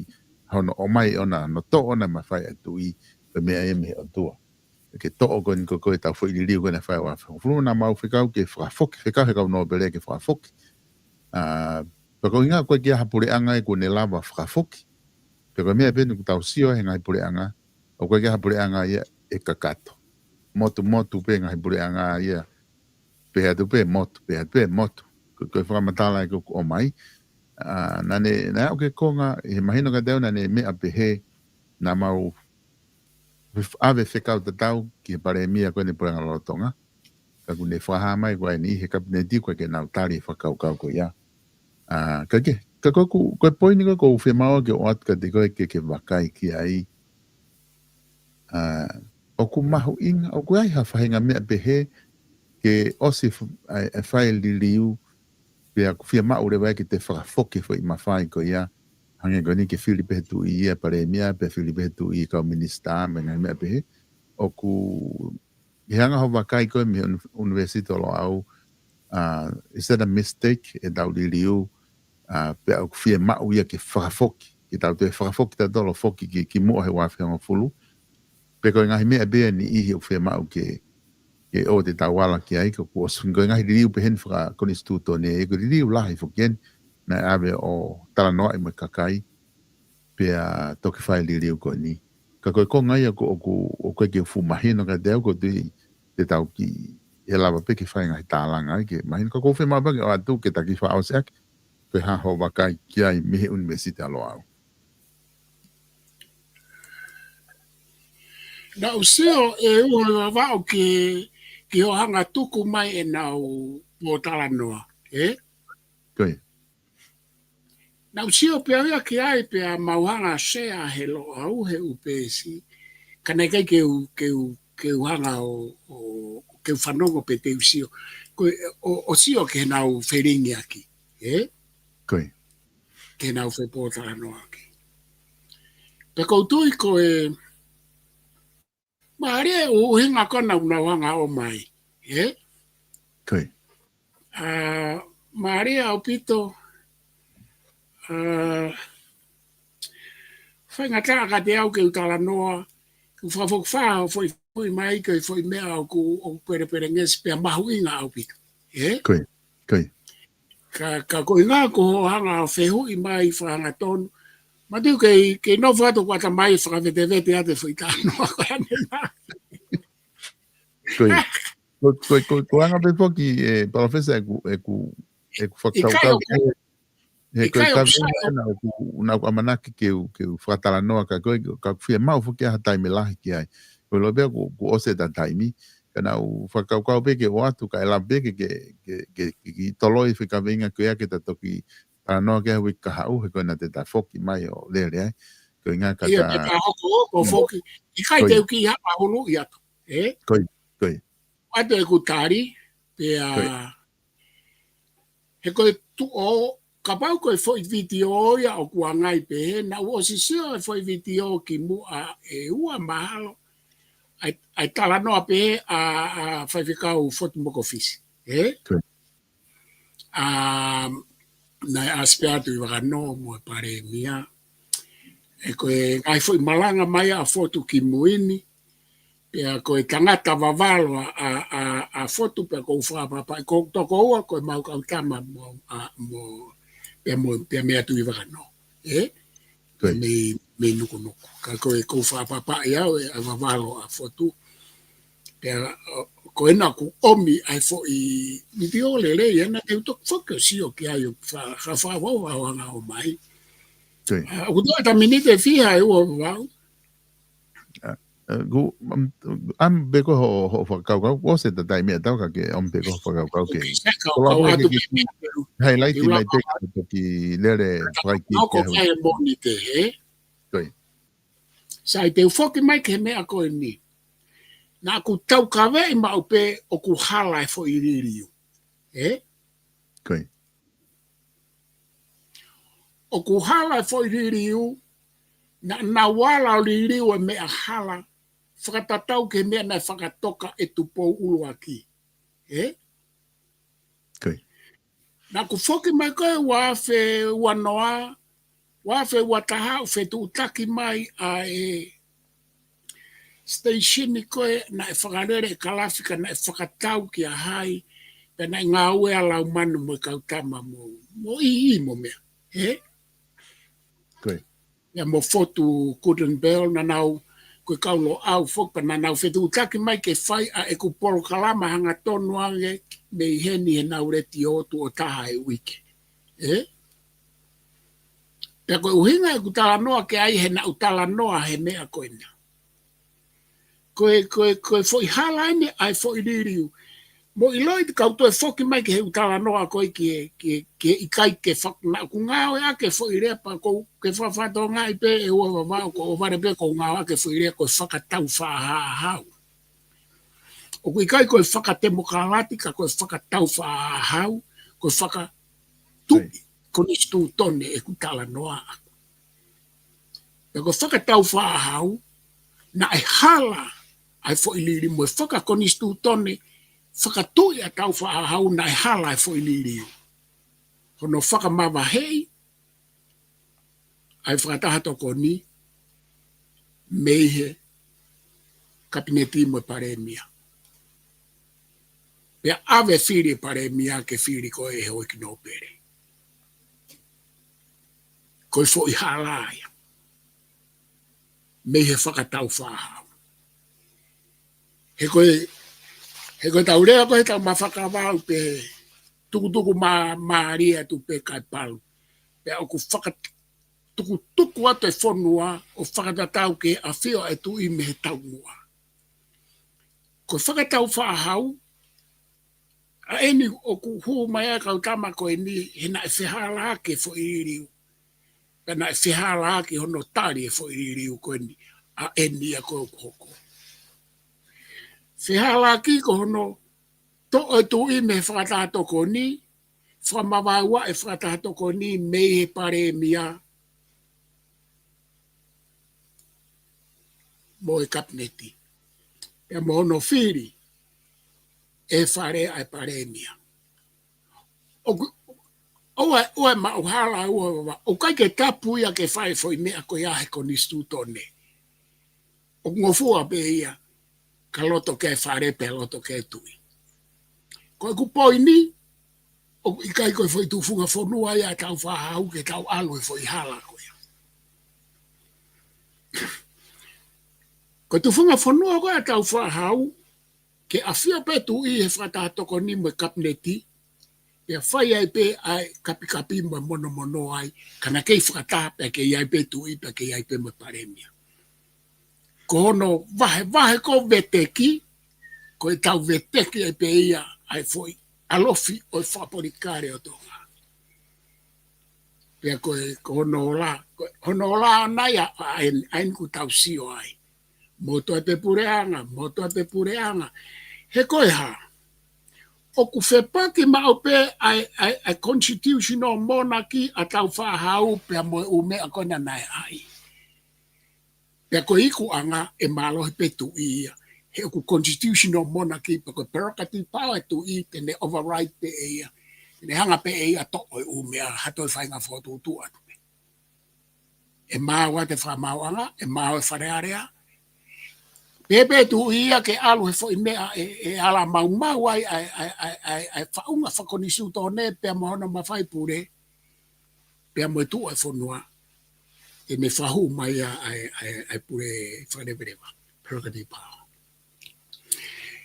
hono ʻomai ʻona, hono toʻo ʻona mafai ʻa e tuʻi, ko e meʻa ia mei he ʻOtua. Ke toʻo ko eni ko, ko e tau foʻi liliu ko ē naʻe fai ʻi he uafe hongofulu, naʻa mau fekau ke fakafoki, fekau he kau nōpele ke fakafoki. ʻA, pea ko e ʻuhinga ko e ʻikai ha puleʻanga ia ʻoku ne lava fakafoki. Pea ko e meʻa pē eni ʻoku tau sio he ngaahi puleʻanga, ʻoku ʻikai ha puleʻanga ia ʻe kakato. Motumotu pē ngaahi puleʻanga ia, pehē atu pē motu, pehē atu pē motu. Ko, ko e fakamatala ē ʻoku ʻomai. ʻA, naʻa ne, naʻe aʻu ki he konga, he mahino kiate au naʻa ne meʻa pehē, naʻa mau ʻave fekau tatau ki he palēmia ko eni puleʻanga lolotonga. Ka ʻoku ne fakahā mai ko eni he kapineti ʻoku ʻikai ke nau tali e fakakaukau ko ia. ʻA, ka ke, ka ko ʻeku, ko e poini ko ē ʻoku ou fiemaʻu ke ʻoatu kiate koe ke, ke vakai ki ai. ʻA, ʻoku mahuʻinga, ʻoku ʻi ai ha faʻahinga meʻa pehē ke ʻosi f-, ʻa e, ʻa e fai liliu, pea ʻoku fiemaʻu leva ke te fakafoki foʻi mafai ko ia, hangē ko eni ke fili pē he tuʻi ia palēmia, pea fili pē he tuʻi kau minisitā, mo e ngaahi meʻa pehē. ʻOku, he anga hoʻo vakai ko ē mei he uni-, University ʻo Loʻau, ʻa, is that a mistake ʻetau liliu, ʻa, pea ʻoku fiemaʻu ia ke fakafoki, ke tau toe fakafoki tautolu foki ki, ki muʻa he uafe hongofulu. Pe ko e ngaahi meʻa pē eni ʻi he ʻoku fiemaʻu ke, ke ʻoua te tau ala ki ai, ka kuo ʻosi, ko e ngaahi liliu pē eni fakakonisitūtone, ʻa e ko e liliu lahi foki eni, naʻe ʻave ʻo talanoaʻi mo e kakai, pea toki fai liliu ko eni. Ka ko e konga ia ʻoku, ʻoku, ʻoku ʻikai ke fuʻu mahino kiate au, ʻoku ou tui te tau kiʻi, ʻe lava pē ke fai ngaahi tālanga ai ke mahino. Ka ʻoku ou fiemaʻu pē ke ʻoatu ke taki fakaʻosi ʻaki, pe ko e hā hoʻo vakai ki ai mei he University ʻa Loʻau. Naʻa ku sio ʻe ua Vavaʻu ki, ki hoʻo hanga tuku mai ʻenau pōtalanoa, ē? Ko ia. Naʻa ku sio pē au ia ki ai pea mau hanga share he Loʻau he ʻū peesi. Ka naʻe ʻikai ke u, ke u, ke u hanga ʻo, ʻo, ke u fanongo pe te u sio. Ko e, ʻo, ʻo sio ki heʻenau felingiʻaki, ē? Ko ia. Ki heʻenau fepōtalanoaʻaki. Pea ʻoku ou tui ko e, mālie e ʻuhinga ko ena ʻoku nau hanga ʻo ʻomai, ē? Ko ia. ʻA, mālie ʻaupito, ʻa, faingataʻa kiate au ke u talanoa, ke u fakafokifā hoʻo foʻi, foʻi mai, ko e foʻi meʻa ʻoku, ʻoku pelepelengesi pea mahuʻinga ʻaupito, ē? Ko ia, ko ia. Ka, ka ko e ʻuhinga ko hoʻo hanga ʻo fehuʻi mai fakahangatonu. Manatuʻi ke, ke nofo atu ʻeku ʻatamai fakavetevete atu e foʻi talanoa ko eni. Ko ia. Ko, ko, ko, ko e anga pē foki, ē, Palōfesa, ʻeku, ʻeku, ʻeku ʻIkai fakakaukau ʻoku, he ko e ʻikai ʻoku kaveinga sai. Naʻa ku, naʻa ku ʻamanaki ke u, ke u fakatalanoa ka ko e, ka ʻoku fiemaʻu foki ha taimi lahi ki ai. Ko e ʻilo pē ʻoku, ʻoku ʻosi ʻeta taimi. Ka naʻa ku fakakaukau pē ke ʻoatu kae lava pē ke, ke, ke, ke, ke, ke toloi e foʻi kaveinga ko ia ke ta toki talanoa ki ai he uike kahaʻu, he ko ena te ta foki mai ʻo lele ai. Ko e ʻuhinga ka Ia, ta te ta hoko, hoko Mm. foki. ʻIkai Ko ia. te u kiʻi hanga huluʻi atu, ē? Ko ia, ko ia. ʻAtu ʻeku tali, pea Ko ia. he ko e tuʻo, kapau ko e foʻi vitiō ia ʻoku ʻangai pē, naʻa ku ʻosi sio e foʻi vitiō kimuʻa ʻe ua mahalo, ʻa e, ʻa e talanoa pē ʻa, ʻa Faifekau Fotu Mokofisi, ē? Ko ia. ʻA, naʻe ʻasi pē ʻa Tuʻivakanō mo e Palēmia. ʻE ko e ngaahi foʻi malanga mai ʻa Fotu kimui ni, pea ko e tangata Vavalo ʻa, ʻa, ʻa, ʻa Fotu pea ʻoku ou fakaʻapaʻapaʻi, ko, tokoua ko e mau kau tama mo, ʻa, mo, pea mo, pea meia Tuʻivakanō. Ē? Ko ia. Mei, mei Nukunuku. Ka ko e ʻoku ou fakaʻapaʻapaʻi au ʻe ʻa Vavalo ʻa Fotu. Pea, ʻo, ko ena ʻoku ʻomi ai foʻi vitiō lelei, ena te u toki foki ʻo sio ki ai ʻo fa-, fa-, fa-, fa-, fa-, hanga ʻo ʻomai. Ko ia. ʻA, ʻoku toe ʻeta miniti ʻe fiha ʻe ua Vavau. ʻA, ʻa, ku, um, ʻomi pē ko hoʻo, hoʻo fakakaukau, ʻosi ʻeta taimi ʻe tau ka ke ʻomi pē ko hoʻo fakakaukau ke. Ke se kau, Koloa kau pē atu ke, ke, ke, ke highlight ke mai pē ka toki lele fai ki noko ke fai e Mōnite, ē? Ko ia. Sai te u foki mai ki he meʻa ko eni. Naʻa ku taukaveʻi maʻu pē ʻoku hala e foʻi liliu. Ē? Ko ia. ʻOku hala e foʻi liliu, naʻa nau ala ʻo liliu e meʻa hala, fakatatau ki he meʻa naʻe fakatoka ʻe Tupou ʻUluaki. Ē? Naʻa ku foki mai ko ē ua afe ua noa, ua afe ua taha ʻo fetuʻutaki mai ʻa e siteisini ko ē naʻe fakalele e kalafi ka naʻe fakatau kia hai, pea naʻe ngāue ʻa Laumanu mo e kau tama mo, mo ʻIʻi mo meʻa. He? Ko ē. Ia mo Fotu Guldenberg naʻa nau, ko e kau Loʻau foki pea naʻa nau fetuʻutaki mai ke fai ʻa ʻeku polokalama hangatonu ange mei heni he nau letiō tuʻo taha he uike. He? Pea ko e ʻuhinga ʻeku talanoa ki ai he naʻa ku talanoa he meʻa ko ena. Ko e, ko e, ko e foʻi hala eni ʻa e foʻi liliu. Mou ʻiloʻi te kau toe foki mai ki he ʻū talanoa ko ē ki he, ki he, ki he ʻikai ke fak-, naʻa ku ngāueʻaki e foʻi lea pea ko u ke fakafatongaʻi pē ʻe ua vavao ko ʻo vale pē ko u ngāueʻaki e foʻi lea ko e fakatau faʻahahau. ʻOku ʻikai ko e fakatemokalati ka ko e fakatau faʻahahau, ko e fakatuʻi konisitūtone ʻeku talanoa ʻaku. Pea ko e fakatau faʻahau, naʻe hala ʻa e foʻi liliu mo e fakakonisitūtone, fakatuʻi ʻa Tāufaʻāhau naʻe hala ʻa e foʻi liliu. Hono fakamavaheʻi ʻa e fakataha tokoni mei he Kapineti mo e Palēmia. Pea ʻave fili e Palēmia ke fili ko e houʻeiki nōpele. Ko e foʻi hala ia mei he fakatau faʻahau. He ko e, he ko e tau lea ko e tau mafakavau pē tukutuku mā, mālie atu pē kae palu. Pea ʻoku fakatukutuku atu e fonua ʻo fakatatau ki he ʻafio ʻa e tuʻi mei he taumuʻa. Ko e fakatau faʻahau, ʻa eni ʻoku hū mai ʻa e kau tama ko eni, he naʻe fehālaaki e foʻi liliu. Pea naʻe fehālaaki hono tali e foʻi liliu ko eni, ʻa eni ia ko ē ʻoku hoko. Fehālaaki ko hono toʻo e tuʻi mei he fakataha tokoni, fakamavaeua e fakataha tokoni mei he Palēmia mo e Kapineti. Pea mo hono fili ʻe he Fale ʻa e Palēmia. ʻOku, ʻoua, ʻoua maʻu hala, ʻoua, ʻoua, ʻoku ʻikai ke tapu ia ke fai e foʻi meʻa ko ia he konisitūtone. ʻOku ngofua pē ia, ka loto ki ai e Fale pea loto ki ai e tuʻi. Ko ʻeku poini, ʻoku ʻikai ko e foʻi tufunga fonua ia ʻa Tāufaʻāhau ke tau ʻalu he foʻi hala ko ia. Ko e tufunga fonua ko ia ʻa Tāufaʻāhau, ke ʻafio pē tuʻi he fakataha tokoni mo e Kapineti, pea fai ai pē ʻa e kapikapi mo e monomono ai, ka naʻe kei fakataha pea kei ai pē tuʻi, pea kei ai pē mo e Palēmia. Ko hono vahevahe ko e veteki, ko e tau veteki ai pē ia ʻa e foʻi ʻalofi ʻo e fakapolitikale ʻo Tonga. Pea ko e, ko hono ola, ko hono ola ʻana ia, ʻa eni, ʻa eni ʻoku tau sio ai. Motuʻa pē puleʻanga, motuʻa pē puleʻanga. He ko e hā, ʻoku fepaki maʻu pē ʻa e, ʻa e, ʻa e constitutional monarchy ʻa Tāufaʻāhau pea mo e ʻū meʻa ko ena naʻe ʻai. Pea ko e ikuʻanga ʻe mālohi pē tuʻi ia. He ʻoku constitutional monarchy pea ko e prerogative power e tuʻi te ne override pē ʻe ia. Te ne hanga pē ʻe ia ʻo toʻo e ʻū meʻa ha toe faʻahinga fokotuʻutuʻu atu pē. ʻE maau atu e fakamaauʻanga, ʻe maau e Fale Alea. Pehē pē tuʻi ia ke ʻalu he foʻi meʻa ʻe, ʻe ala maumau ai ʻa e, ʻa e, ʻa e, ʻa e, ʻa e faʻunga fakakonisitūtone pea mo hono mafai pule, pea mo e tuʻu ʻa e fonua, te ne fakahū mai ʻa e, ʻa e, ʻa e pule fakaleveleva, prerogative power.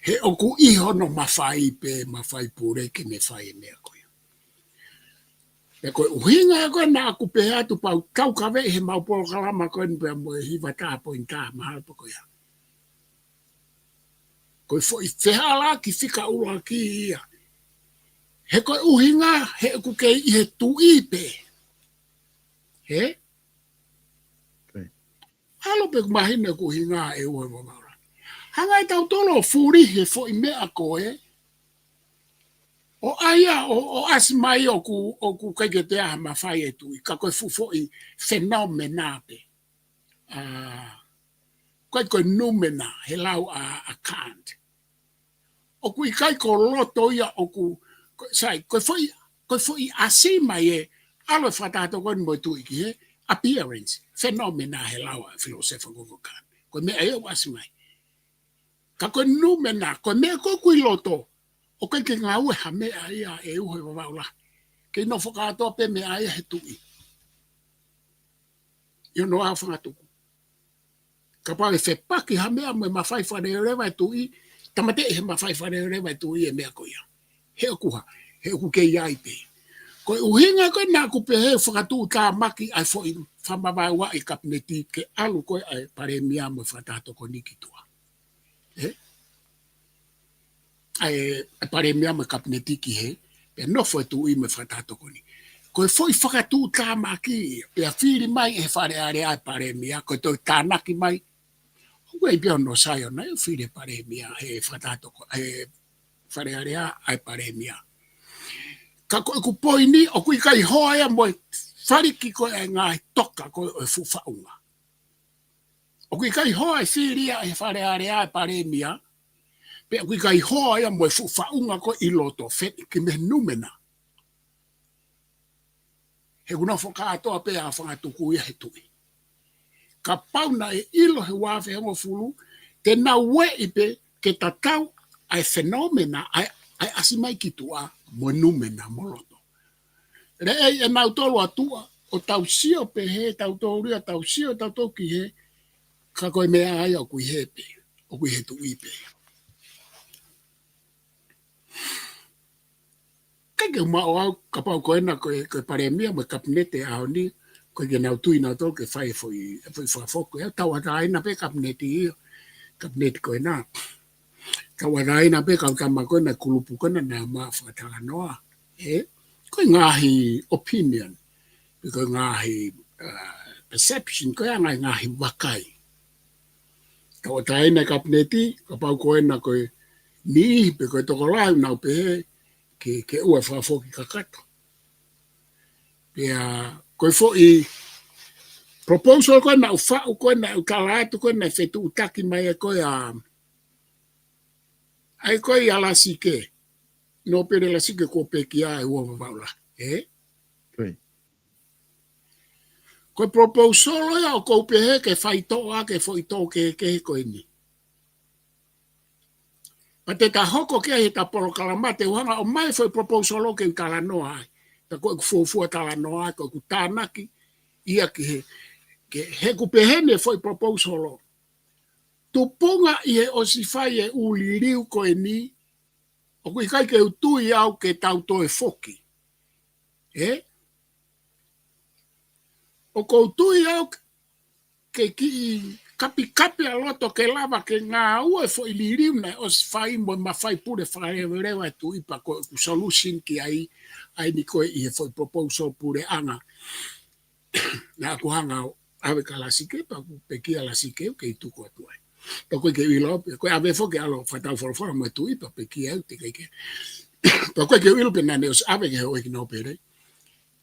He ʻoku ʻi hono mafai pē, mafai pule ke ne fai e meʻa ko ia. Pea ko e ʻuhinga ia ko ē naʻa ku pehē atu pau taukaveʻi he mau polokalama ko eni pea mo e hiva taha poini taha mahalo pē ko ia. Ko e foʻi fehālaaki fika ʻuluaki ia. He ko e ʻuhinga, he ʻoku kei ʻi he tuʻi pē. He? Ko ē. ʻAlu pē ʻoku mahino ʻoku ʻuhinga ʻe ua vavau la. Hanga ʻe tautolu ʻo fuli he foʻi meʻa ko ē. ʻO ʻai ia, ʻo, ʻo ʻasi mai ʻoku, ʻoku ʻikai ke toe ʻi ai ha mafai ʻe tuʻi. Ka ko e fuʻu foʻi phenomena pē. ʻA, ʻikai ko e noumena, he lau ʻa, ʻa Kant. ʻOku ʻikai ko loto ia ʻoku, ko, sai, ko e foʻi, Ko e foʻi ʻasi mai e ʻalu e fakataha tokoni mo e tuʻi ki he appearance, phenomena he lau ʻa e filōsefa ko ē ko Kant. Ko e meʻa ia ʻoku ʻasi mai. Ka ko e numena, ko e meʻa ko ē ʻoku ʻi loto, ʻoku ʻikai ke ngāue ha meʻa ia ʻe uho e Vavaʻu lahi. Kei nofo kātoa pē meʻa ia he tuʻi ʻi hono ʻaofangatuku. Kapau ʻe fepaki ha meʻa mo e mafai fakaleveleva e tuʻi, tāmateʻi he mafai fakaleveleva e tuʻi e meʻa ko ia. He ʻoku hā, he ʻoku kei ʻi ai pē. Ko e ʻuhinga ko ē naʻa ku pehē ʻoku fakatuʻutāmaki ʻa e foʻi fakamavaeuaʻi e kapineti ke ʻalu ko ē ʻa e palēmia mo e fakataha tokoni ki tuʻa. ʻE? ʻA e, ʻa e palēmia mo e kapineti ki hē, pea nofo e tuʻi mo e fakataha tokoni. Ko e foʻi fakatuʻutāmaki ia, pea fili mai ʻe he Fale Alea e palēmia, ko e toe tānaki mai. ʻOku ʻi ai pē hono sai ʻona ʻe fili e palēmia, he fakataha toko, he Fale Alea ʻa e palēmia. Ka ko ʻeku poini, ʻoku ʻikai hoa ia mo e faliki ko ē ʻa e ngaahi toka ko ē ʻo e fuʻu faʻunga. ʻOku ʻikai hoa e fili ia ʻe he Fale Alea e palēmia, pea ʻoku ʻikai hoa ia mo e fuʻu faʻunga ko ē ʻi loto, fe-, ki he numena. He ʻoku nofo kātoa pē ʻaofangatuku ia he tuʻi. Kapau naʻe ʻilo he ua afe hongofulu, te nau ueʻi pē ke tatau ʻa e phenomena, ʻa e, ʻa e ʻasi mai ki tuʻa mo e numena mo loto. Leʻei ʻe nautolu ʻa tuʻa, ʻo tau sio pē he, tautolu ia tau sio, tautolu ki hē, ka ko e meʻa ia ʻoku ʻi hē pē, ʻoku ʻi he tuʻi pē. ʻIkai ke u maʻu au, kapau ko ena ko e, ko e palēmia mo e kapineti he ʻaho ni, ʻoku ʻikai ke nau tui nautolu ke fai e foʻi, e foʻi fakafoki, ʻe tauʻatāina pē kapineti ia, kapineti ko ena. Tauʻatāina pē kau tama ko ena, kulupu ko ena, naʻa mau fakatalanoa. ʻE? Ko e ngaahi opinion, pe ko e ngaahi, uh, perception, ko e ngaahi, ngaahi vakai. Tauʻatāina e kapineti, kapau ko ena ko e niʻihi pe ko e tokolahi ʻoku nau pehē ke, ke ʻoua fakafoki kakato. Pea ko e foʻi proposal ko ena ʻoku faʻu ko ena ʻoku tala atu ko ena ʻe fetuʻutaki mai ʻe ko ē ʻa, ʻa e ko ē ʻa Lasike. Nōpele Lasike kuo pekia ʻe uho e Vavaʻu lahi. ʻE? Ko e proposal ia ʻoku ou pehē ke faitoʻo ʻaki e foʻi tō kehekehe ko eni. Pea te ta hoko ki ai he ta polokalama te u hanga ʻo ʻomai e foʻi proposal ke u talanoa ai. Pea ko ʻeku fuofua talanoa ai, ko ʻeku tānaki ia ki hē, ke, he ʻoku pehē ni e foʻi proposal. Tupunga ʻi he ʻosi fai e ʻū liliu ko eni, ʻoku ʻikai ke u tui au ke tau toe foki. ʻE? ʻOku ou tui au ke kiʻi kapikapi ʻa loto ke lava ke ngāue e foʻi liliu naʻe ʻosi fai mo e mafai pule fakaleveleva e tuʻi pea ko ʻeku solution ki ai, ʻa eni ko ē ʻi he foʻi proposal puleʻanga. Naʻa ku hanga ʻo ʻave kia Lasike, pea ʻoku pekia ʻa Lasike, ʻoku kei tuku atu ai. Pea ʻoku ʻikai ke u ʻilo, pea ko e ʻave foki ʻalu ʻo fakataufolofola mo e tuʻi, pea pekia ʻoku teʻeki ke. Pea ʻoku ʻikai ke u ʻilo pe naʻa ne ʻosi ʻave ki he houʻeiki nōpele.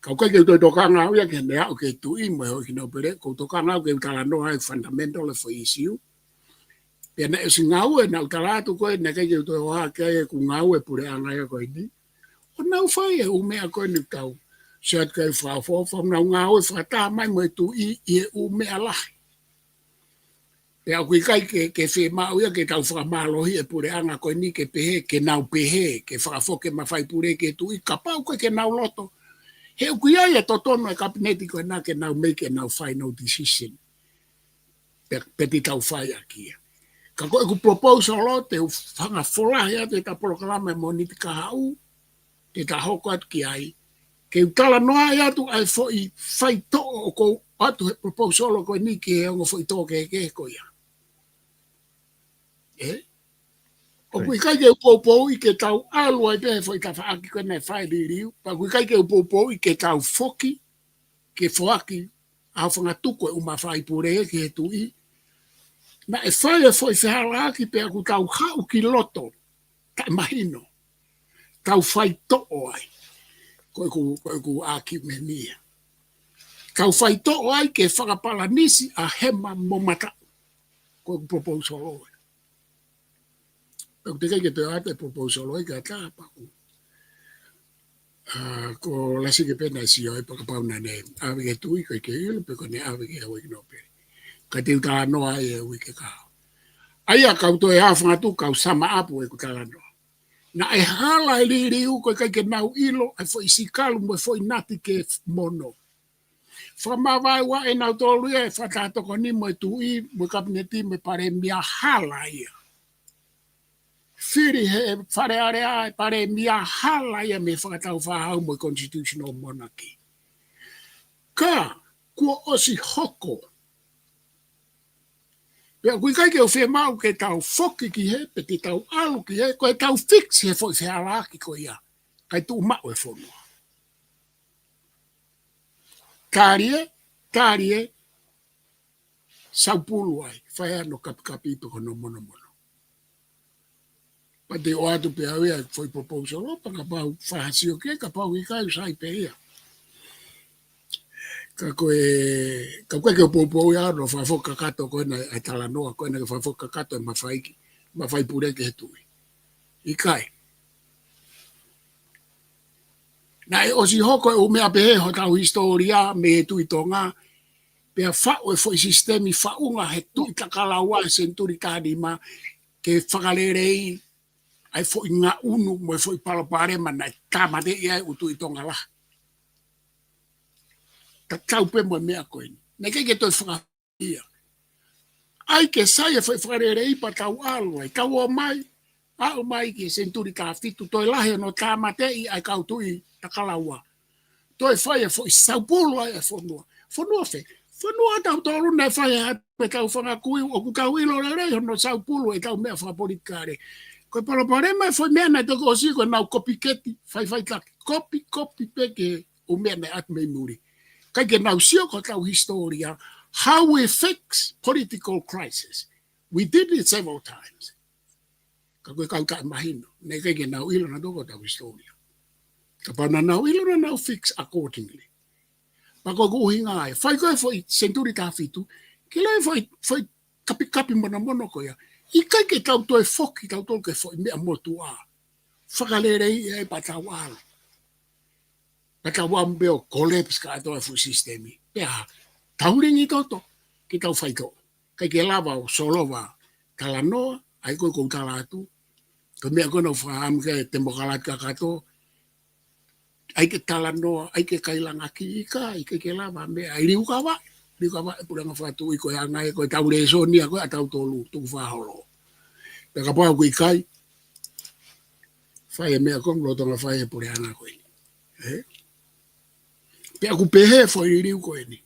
Ka ʻoku ʻikai ke u toe tokanga au ia ke ne aʻu ki he tuʻi mo e houʻeiki nōpele, ʻoku ou tokanga au ke u talanoa ai fundamental e foʻi issue. Pea naʻe ʻosi ngāue, naʻa ku tala atu ko ē, naʻe ʻikai ke u toe hohaʻa ki ai ʻeku ngāue puleʻanga ia ko eni. ʻO nau fai e ʻū meʻa ko eni ʻoku tau sio atu ki ai fakaʻofoʻofa, ʻo nau ngāue fakataha mai mo e tuʻi ʻi he ʻū meʻa lahi. Pea ʻoku ʻikai ke, ke fiemaʻu ia ke tau fakamālohi e puleʻanga ko eni ke pehē, ke nau pehē, ke fakafoki e mafai pule ki he tuʻi, kapau ko ē ke nau loto. He ʻoku ʻi ai e totonu e kapineti ko ena ke nau make ʻenau final decision. Pe, pe te tau fai ʻaki ia. Ka ko ʻeku proposal ʻo te u hanga ʻo folahi atu e ta polokalama ʻi he Mōnite kahaʻu, te ta hoko atu ki ai. Ke u talanoa ai atu ʻa e foʻi faitoʻo ʻoku ou ʻoatu he proposal ko eni ki he ongo foʻi tō kehekehe ko ia. ʻE? ʻOku ʻikai ke u poupouʻi ke tau ʻalu ai pē he foʻi tafaʻaki ko ena e fai liliu, pea ʻoku ʻikai ke u poupouʻi ke tau foki, ke foaki, ʻaofangatuku e ʻū mafai pule ki he tuʻi. Naʻe fai e foʻi fehālaaki pea ʻoku tau haʻu ki loto, taʻemahino. Tau faitoʻo ai. Ko ʻeku, ko ʻeku ʻākiumeni ia. Tau faitoʻo ai ke fakapalanisi ʻa Hema mo Mataʻu. Ko ʻeku proposal ʻo e. Pea ʻoku teʻeki ke toe ʻoatu e proposal ʻo e ka ta paku. ʻa, ko Lasike pē naʻe sio ai pea kapau naʻa ne ʻave ki he Tuʻi, ʻikai ke u ʻilo pe ko ʻene ʻave ki he Houʻeiki Nōpele. Ka te u talanoa ai e uike kahaʻu. ʻA ia, kau toe hā fangatu, kau sum up ʻeku talanoa. Naʻe hala e liliu, ko e ʻikai ke nau ʻilo ʻa e foʻi sikalu mo e foʻi nati ke mono. Fakamavaeua ʻenautolu ia ʻe he Fakataha Tokoni mo e Tuʻi, mo e Kapineti, mo e Palēmia, hala ia. Fili ʻe he Fale Alea e Palēmia, hala ia mei he Fakataha Fāʻaho mo e Constitutional Monarchy. Ka, kuo ʻosi hoko. Pea ʻoku ʻikai ke u fiemaʻu ke tau foki ki hē, pe te tau ʻalu ki hē, ko ʻetau fix he foʻi fehālaaki ko ia. Kae tuʻu maʻu e fonua. Tali ē, tali ē, saupulu ai, fai hono kapikapi pe ko hono monomono. Pea te u ʻoatu pē au ia e foʻi proposal, pea kapau faʻa sio ki ai, kapau ʻikai, sai pē ia. Ka ko e, ka ko e ke poupou ia, ʻo fakafoki kakato ko ena e talanoa, ko ena ke fakafoki kakato e mafai ki, mafai pule ki he Tuʻi. ʻIkai. Naʻe ʻosi hoko e ʻū meʻa pehē hotau hisitōlia mei he Tuʻi Tonga, pea faʻu e foʻi sisitemi faʻunga he Tuʻi Takalaua he senituli taha nima ke fakaleleiʻi ʻa e foʻi ngaʻunu mo e foʻi palopalema naʻe tāmateʻi ai e ʻū Tuʻi Tonga lahi. Tatau pē mo e meʻa ko eni. Naʻe ʻikai ke toe faka- ia. ʻAi ke sai e foʻi fakaleleiʻi pea tau ʻalu ai. Tau ō mai, aʻu mai ki he senituli taha fitu, toe lahi hono tāmateʻi ʻa e kau Tuʻi Takalaua. Toe fai e foʻi saupulu ai e fonua. Fonua fē? Fonua tautolu naʻe fai ʻe he ʻAtu pē tau fanga kui, ʻoku tau ʻilo lelei hono saupulu ʻetau meʻa fakapolitikale. Ko e palopalema e foʻi meʻa naʻe toki ʻosi ko ʻenau kopiketi, faifaitaki, kopi, kopi pē ki he ʻū meʻa naʻe ʻatu mei muli. ʻIkai ke nau sio ki hotau hisitōlia, how we fix political crisis. We did it several times. Ka ko e kau taʻemahino, naʻe ʻikai ke nau ʻilo nautolu ko hotau hisitōlia. Kapau naʻa nau ʻilo naʻa nau fix accordingly. Pea ko ʻeku ʻuhinga ia, fai ko e foʻi senituli taha fitu, ke lava e foʻi, foʻi kapikapi monomono ko ia. ʻIkai ke tau toe foki tautolu ki he foʻi meʻa motuʻa. Fakaleleiʻi ai pea tau ʻalu. Pea tau ō mai ʻo collapse kātoa e fuʻu sisitemi. Pea tau lingi toto, ke tau faitoʻo. ʻIkai ke lava ʻo solova talanoa, ʻa ia ko ē ʻoku ou tala atu. Ko e meʻa ko ē naʻa ku fakaʻamu ki ai e temokalati kakato, ʻai ke talanoa, ʻai ke kailangaki, ʻikai, ʻikai ke lava meʻa, ʻai liukavaʻe, liukavaʻe e puleʻanga fakatuʻi ko e anga ia ko ʻetau lēsoni ia ko ē ʻatautolu, tukufakaholo. Pea kapau ʻoku ʻikai, fai e meʻa ko ē ʻoku lolotonga fai ʻe he puleʻanga ko ē. Ē? Pea ʻoku pehē foʻi liliu ko eni.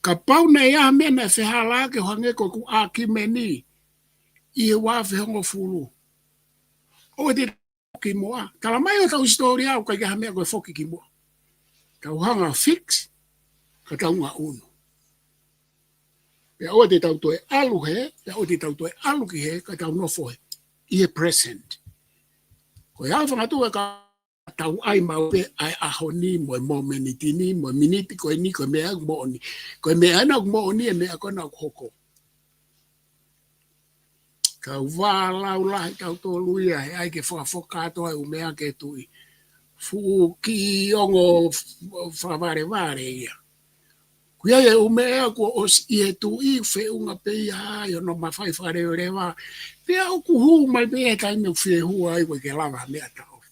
Kapau naʻe ʻi ai ha meʻa naʻe fehālaaki ʻo hangē ko ʻeku ʻākiumeni ʻi he ua afe hongofulu. ʻOua te ki muʻa. Tala mai ʻe hotau hisitōlia ʻoku ʻikai ke ʻi ai ha meʻa ko e foki ki muʻa. Tau hanga fix, ka tau ngaʻunu. Pea ʻoua te tau toe ʻalu hē, pea ʻoua te tau toe ʻalu ki hē, ka tau nofo hē. ʻI he present. Ko e ʻaho fangatu ē ka tau ʻai maʻu pē ʻa e ʻaho ni, mo e momeniti ni, mo e miniti ko eni, ko e meʻa ʻoku moʻoni. Ko e meʻa ena ʻoku moʻoni, e meʻa ko ena ʻoku hoko. Kau vālau lahi tautolu ia, he ʻai ke fakafoki kātoa e ʻū meʻa ki he Tuʻi. Fuʻu kiʻi ongo f-, fakavalevale ia. Ko ia e ʻū meʻa kuo ʻosi ʻi he Tuʻi feʻunga pē ia ʻi hono mafai fakaleveleva. Pea ʻoku hū mai pē ia he taimi ʻoku fiehua ai ʻoku ʻikai ke lava ha meʻa taʻofi.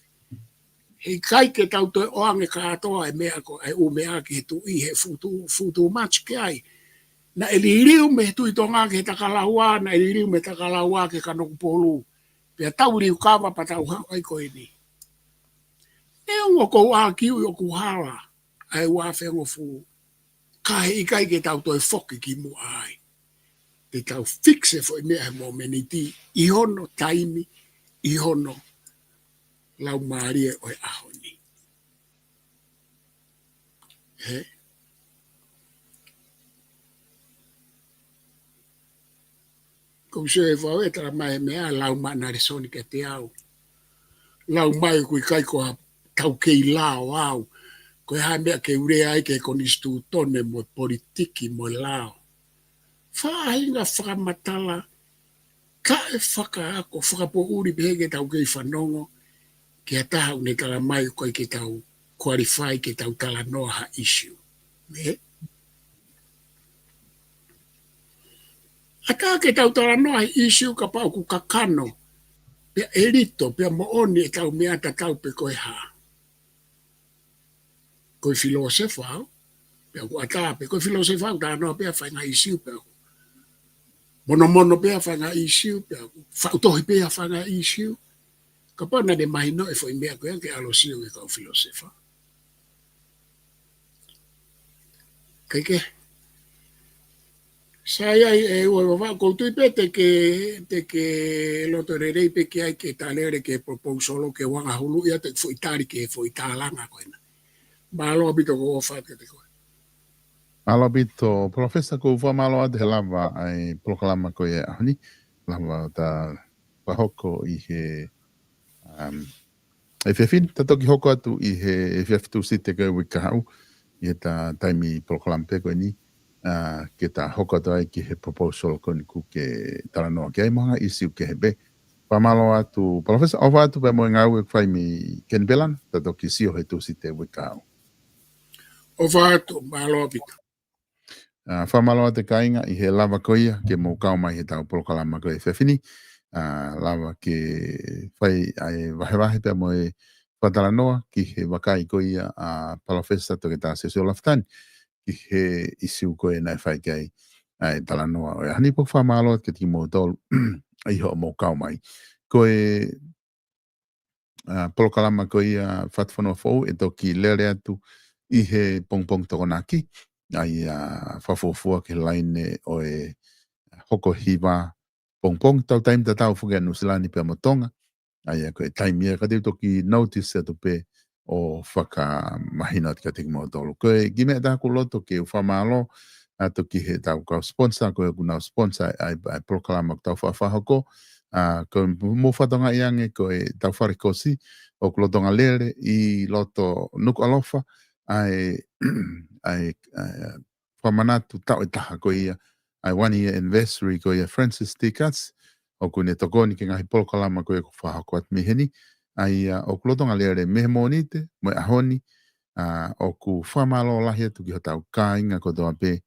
He ʻikai ke tau toe ʻoange kātoa e meʻa ko e ʻū meʻa ki he Tuʻi he fuʻu too, fuʻu too much ki ai. Naʻe liliu mei he Tuʻi Tonga ki he Takalaua, naʻe liliu mei he Takalaua ki he Kanokupolu. Pea tau liukava pea tau haʻu ai ko eni. Neongo ʻoku ou ʻākiu ʻoku hala ʻa e ua afe hongofulu. Ka he ʻikai ke tau toe foki ki muʻa ai. Te tau fix e foʻi meʻa he momeniti, ʻi hono taimi, ʻi hono laumālie ʻo e ʻaho ni. He? Ko u sio e fau e tala mai e meʻa, lau mai ʻena lēsoni kiate au. Lau mai ʻoku ʻikai ko ha tau kei lao au. Ko e hā e meʻa ke u lea ai ki he konisitūtone mo e politiki mo e lao. Faʻahinga fakamatala, kae fakaako, fakapoʻuli pehē ke tau kei fanongo, ki ha taha ʻoku ne tala mai ʻoku ʻikai ke tau qualify ke tau talanoa ha issue. Nē? ʻAtā ke tau talanoa ha issue kapau ʻoku kakano, pea ʻelito, pea moʻoni ʻetau meʻa tatau pe ko e hā. Ko e filōsefa au, pea ʻoku ʻatā pē, ko e filōsefa au talanoa pē ʻa e faʻahinga issue pea ʻoku monomono pē ʻa e faʻahinga issue, pea ʻoku faʻu tohi pē ʻa e faʻahinga issue. Kapau naʻe mahino e foʻi meʻa ko ia ke ʻalu ʻo sio ki he kau filōsefa. Kae kehe. Sai ai e ua Vavaʻu, ʻoku ou tui pē te ke, te ke loto lelei pē ki ai ke ta lele ki he proposal ke u hanga ʻo huluʻi atu e foʻi tali ki he foʻi tālanga ko ena. Mālō ʻaupito, ʻoku ou ʻofa atu kiate koe. Mālō ʻaupito, Palōfesa, ʻoku ou fakamālō atu he lava ʻa e polokalama ko ia he ʻaho ni, lava ʻo ta fakahoko ʻi he, um, efiafi ni, ta toki hoko atu ʻi he efiafi Tūsite ko e uike kahaʻu, ʻi he ta taimi polokalama pē ko eni, ʻa, ke ta hoko atu ai ki he proposal ko eni ʻoku ke talanoa ki ai mo e ngaahi issue kehe pē. Fakamālō atu, Palōfesa, ʻofa atu pea mo e ngāue ʻoku fai mei Kenipela na, ta toki sio he Tūsite uike kahaʻu. ʻOfa atu, mālō ʻaupito. ʻA, fakamālō atu kāinga ʻi he lava ko ia ke mou kau mai he tau polokalama ko e efiafi ni. ʻA, lava ke fai ʻa e vahevahe pea mo e fakatalanoa ki he vakai ko ia ʻa Palōfesa Toketā Siosiua Lafitani ki he issue ko ē naʻe fai ki ai ʻa e talanoa ʻo e ʻaho ni, pea ʻoku fakamālō atu kiate kimoutolu ʻi hoʻomou kau mai. Ko e ʻa, polokalama ko ia Fatufonua Foʻou ʻe toki lele atu ʻi he pongipongi Tokonaki. ʻA ia fakafuofua ki he laine ʻo e hoko hiva pongipongi, tau taimi tatau foki ʻa Nuʻusila ni pea mo Tonga. ʻA ia ko e taimi ia ka te u toki notice atu pē ʻo fakamahino atu kiate kimoutolu. Ko e kiʻi meʻa ʻe taha ʻoku ou loto ke u fakamālō atu ki he tau kau sponsor, ko ē ʻoku nau sponsor ʻa e, ʻa e polokalama ʻoku tau fakahoko. ʻA, ko e mou fakatokangaʻi ange ko e tau fale kosi ʻoku lolotonga lele ʻi loto Nukuʻalofa, ʻa e, ʻa e, ʻa e fakamanatu taʻu ʻe taha ko ia, ʻa e one year anniversary ko ia Francis Tikats, ʻoku ne tokoni ki he ngaahi polokalama ko ia ʻoku fakahoko atu mei heni. ʻA ia ʻoku lolotonga lele mei he Mōnite mo e ʻaho ni, ʻa, ʻoku fakamālō lahi atu ki hotau kāinga kotoa pē.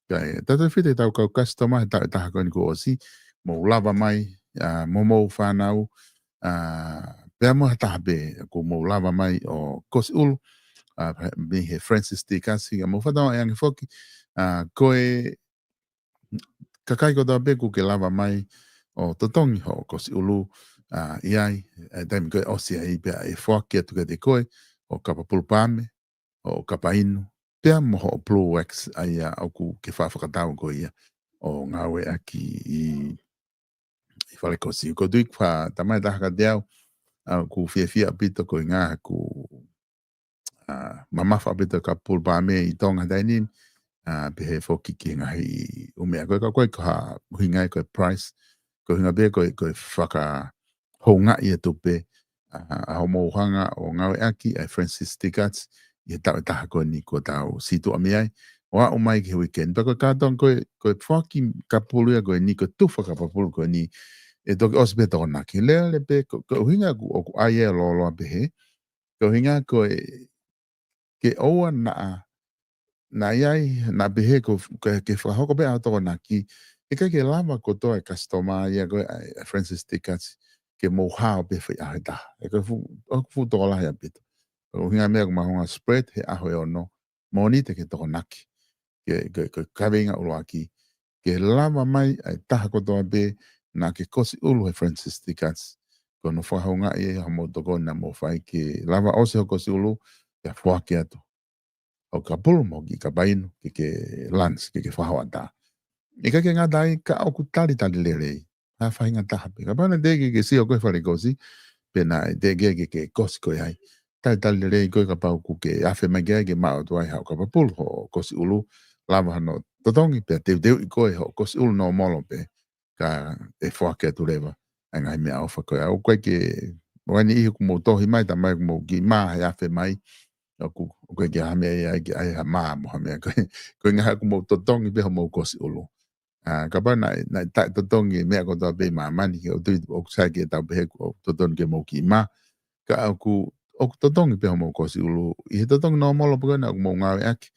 Kae tautefito ʻetau kau customer he taʻu ʻe taha ko eni kuo ʻosi, mou lava mai, ʻa, mo homou fānau, ʻa, pea mo ha taha pē ʻoku mou lava mai ʻo kosi ʻulu, ʻa, mei he Francis Tikats, ka mou fakatokangaʻi ange foki, ʻa, ko e kakai kotoa pē ʻoku ke lava mai ʻo totongi hoʻo kosi ʻulu, ʻa, ʻi ai, ʻa e taimi ko ē ʻosi ai pea ʻe foaki atu kiate koe hoʻo kapa pulu paame, hoʻo kapa inu, pea mo hoʻo Blue Wax, ʻa ia ʻoku ke faʻa fakatau ko ia ʻo ngāueʻaki ʻi, ʻi fale kosi. ʻOku ou tui ʻoku faʻa talamai ʻe ha taha kiate au, ʻa, ʻoku fiefia ʻaupito ko e ʻuhinga ʻoku, ʻa, mamafa ʻaupito e kapa pulu paame ʻi Tonga he taimi ni, ʻa, pehē foki ki he ngaahi ʻū meʻa ko ē, ka ʻoku ʻikai ko ha ʻuhinga ia ko e price, ko e ʻuhinga pē ko e, ko e fakahoungaʻi atu pē, ʻa, ʻa hoʻomou hanga ʻo ngāueʻaki ʻa e Francis Tikats ʻi he taʻu ʻe taha ko eni kuo tau situʻa mei ai, ʻo aʻu mai ki he weekend. Pea ko e kātoanga ko e, ko e foaki kapa pulu ia ko eni, ko e tufa kapa pulu ko eni, ʻe toki ʻosi pē Tokonaki. Lele pē, ko, ko e ʻuhinga ʻoku, ʻoku ʻai ai e lōloa pehē, ko e ʻuhinga ko e, ke ʻoua naʻa, naʻa ʻi ai, naʻa pehē ko, ke, ke fakahoko pē ʻa e Tokonaki, ʻe ʻikai ke lava kotoa e customer ia ko ē ʻa, ʻa Francis Tikats ke mou hao pē foʻi ʻaho ʻe taha. ʻE ko e fuʻu, ʻoku fuʻu tokolahi ʻaupito. Ko e ʻuhinga meʻa ʻoku mau hanga ʻo spread he ʻaho ʻe ono, Mōnite ki he Tokonaki. Ke, ke, ke kaveinga ʻuluaki, ke lava mai ʻa e taha kotoa pē naʻa ke kosi ʻulu he Francis Tikats, ko hono fakahoungaʻi ʻe homou tokoni naʻa mou fai ke lava ʻosi hoʻo kosi ʻulu, pea foaki atu hoʻo kapa pulu mo e kiʻi kapa inu ke ke lunch, ke ke fakahoʻatā. ʻIkai ke ngata ai, ka ʻoku talitali lelei ha faʻahinga taha pē. Kapau naʻe teʻeki ke ke sio koe he fale kosi, pe naʻe teʻeki ke ke kosi koe ai, talitali lelei koe kapau ʻoku ke afe mai ki ai ke maʻu atu ai haʻo kapa pulu hoʻo kosi ʻulu, lava hono totongi pea teuteuʻi koe hoʻo kosi ʻulu nōmolo pē, kae foaki atu leva ʻa e ngaahi meʻaʻofa ko ia. ʻOku ʻikai ke, ʻoku ʻi ai e niʻihi ʻoku mou tohi mai, talamai ʻoku mou kiʻi mā he afe mai, ʻoku, ʻoku ʻikai ke ʻi ai ha meʻa ia ʻe ʻai, ʻai ha mā mo ha meʻa ko ē. Ko e ʻuhinga he ʻoku mou totongi pē hoʻomou kosi ʻulu. ʻA, kapau naʻe, naʻe taʻetotongi e meʻa kotoa pē ʻi māmani, ʻoku ou tui ʻoku sai ke tau pehē ʻoku totonu ke mou kiʻi mā. Ka ʻoku, ʻoku totongi pē homou kosi ʻulu. ʻI he totongi nōmolo pē ko ena ʻoku mou ngāueʻaki,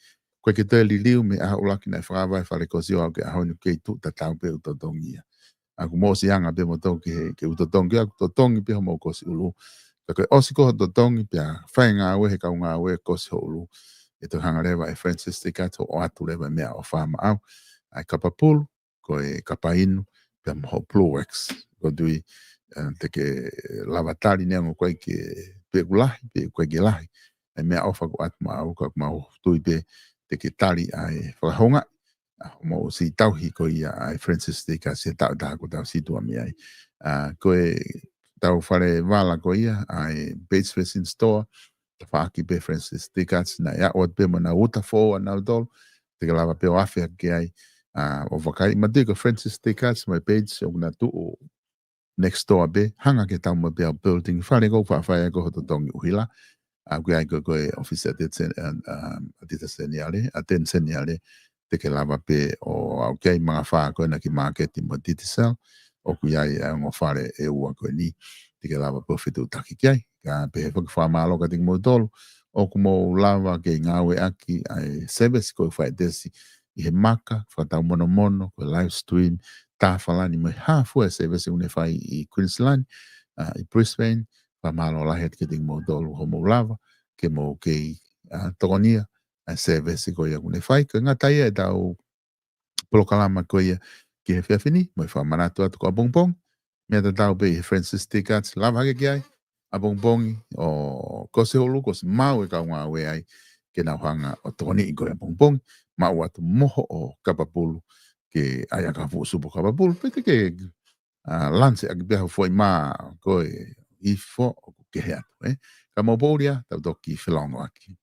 ko e ke toe liliu mei he ʻaho ʻuluaki naʻe fakavaʻe fale kosi ʻo aʻu ki he ʻaho ni, kei tuʻu tatau pē ʻoku totongi ia. ʻOku mou ʻosi anga pē moutolu ki he, ke ʻoku totongi, ʻoku totongi pē homou kosi ʻulu. Ka ko e ʻosi ko hoʻo totongi pea fai ngāue he kau ngāue kosi ho ʻulu, ʻe toe hanga leva ʻe Francis Stikats ʻo ʻoatu leva e meʻaʻofa maʻau, ʻa e kapa pulu, ko e kapa inu, pea mo hoʻo Blue Wax. ʻOku ou tui, eh, te ke lava tali neongo ko e ke pe ʻoku lahi, pe ʻoku ʻikai ke lahi. ʻA e meʻaʻofa ʻoku ʻoatu maʻau, ka ʻoku mau tui pē te ke tali ʻa e fakahoungaʻi ʻa hoʻomou siʻi tauhi ko ia ʻa e Francis Stikats he taʻu ʻe taha kuo tau situʻa mei ai. ʻA, ko e tau fale vala ko ia, ʻa e Bates Fashion Store, tafaʻaki pē Francis Stikats, naʻe aʻu atu pē mo ʻenau uta foʻou ʻanautolu, te ke lava pē ʻo afe hake ai, ʻa, ʻo vakai. Manatuʻi ko Francis Stikats mo e Bates ʻoku na tuʻu next door pē, hanga ki he taumuʻa pē ʻa e building, fale ʻoku faʻa fai ai ko hoʻo totongi ʻuhila. ʻA, ʻoku ʻi ai ko e, ko e ʻōfisi ʻa Teti Sen-, ʻa, ʻa, ʻa Tita Seniale, ʻa Ten Seniale, te ke lava pē ʻo aʻu ki ai, mangafā ko ena ki māketi mo Digicel, ʻoku ʻi ai ʻa e ongo fale ʻe ua ko eni, te ke lava pē ʻo fetuʻutaki ki ai. Ka pehē foki fakamālō kiate kimoutolu ʻoku mou lava ke ngāueʻaki ʻa e service ko e fai ʻetesi ʻi he maka, fakatau monomono, ko e live stream, tā falani mo e hā fua e service ʻoku ne fai ʻi Queensland, ʻa, ʻi Brisbane, fakamālō lahi atu kiate kimoutolu hoʻomou lava ke mou kei, ʻa, tokonia ʻa e service ko ia ʻoku ne fai. Ko e ngata ia ʻetau polokalama ko ia ki he efiafi ni, mo e fakamanatu atu ko ʻapongipongi, meʻa tatau pē ʻi he Francis Stikats, lava hake ki ai ʻapongipongi, ʻo kosi ho ʻulu, kosi maʻu e kau ngāue ai, ke nau hanga ʻo tokoniʻi koe ʻapongipongi, maʻu atu mo hoʻo kapa pulu, ke ʻai ʻaki ha fuʻu supo kapa pulu, pe te ke, ʻa, lanse ʻaki pē ha foʻi mā ko e ifo ʻoku kehe atu, ē? Ka mau poʻuli ā, tau toki felongoaki.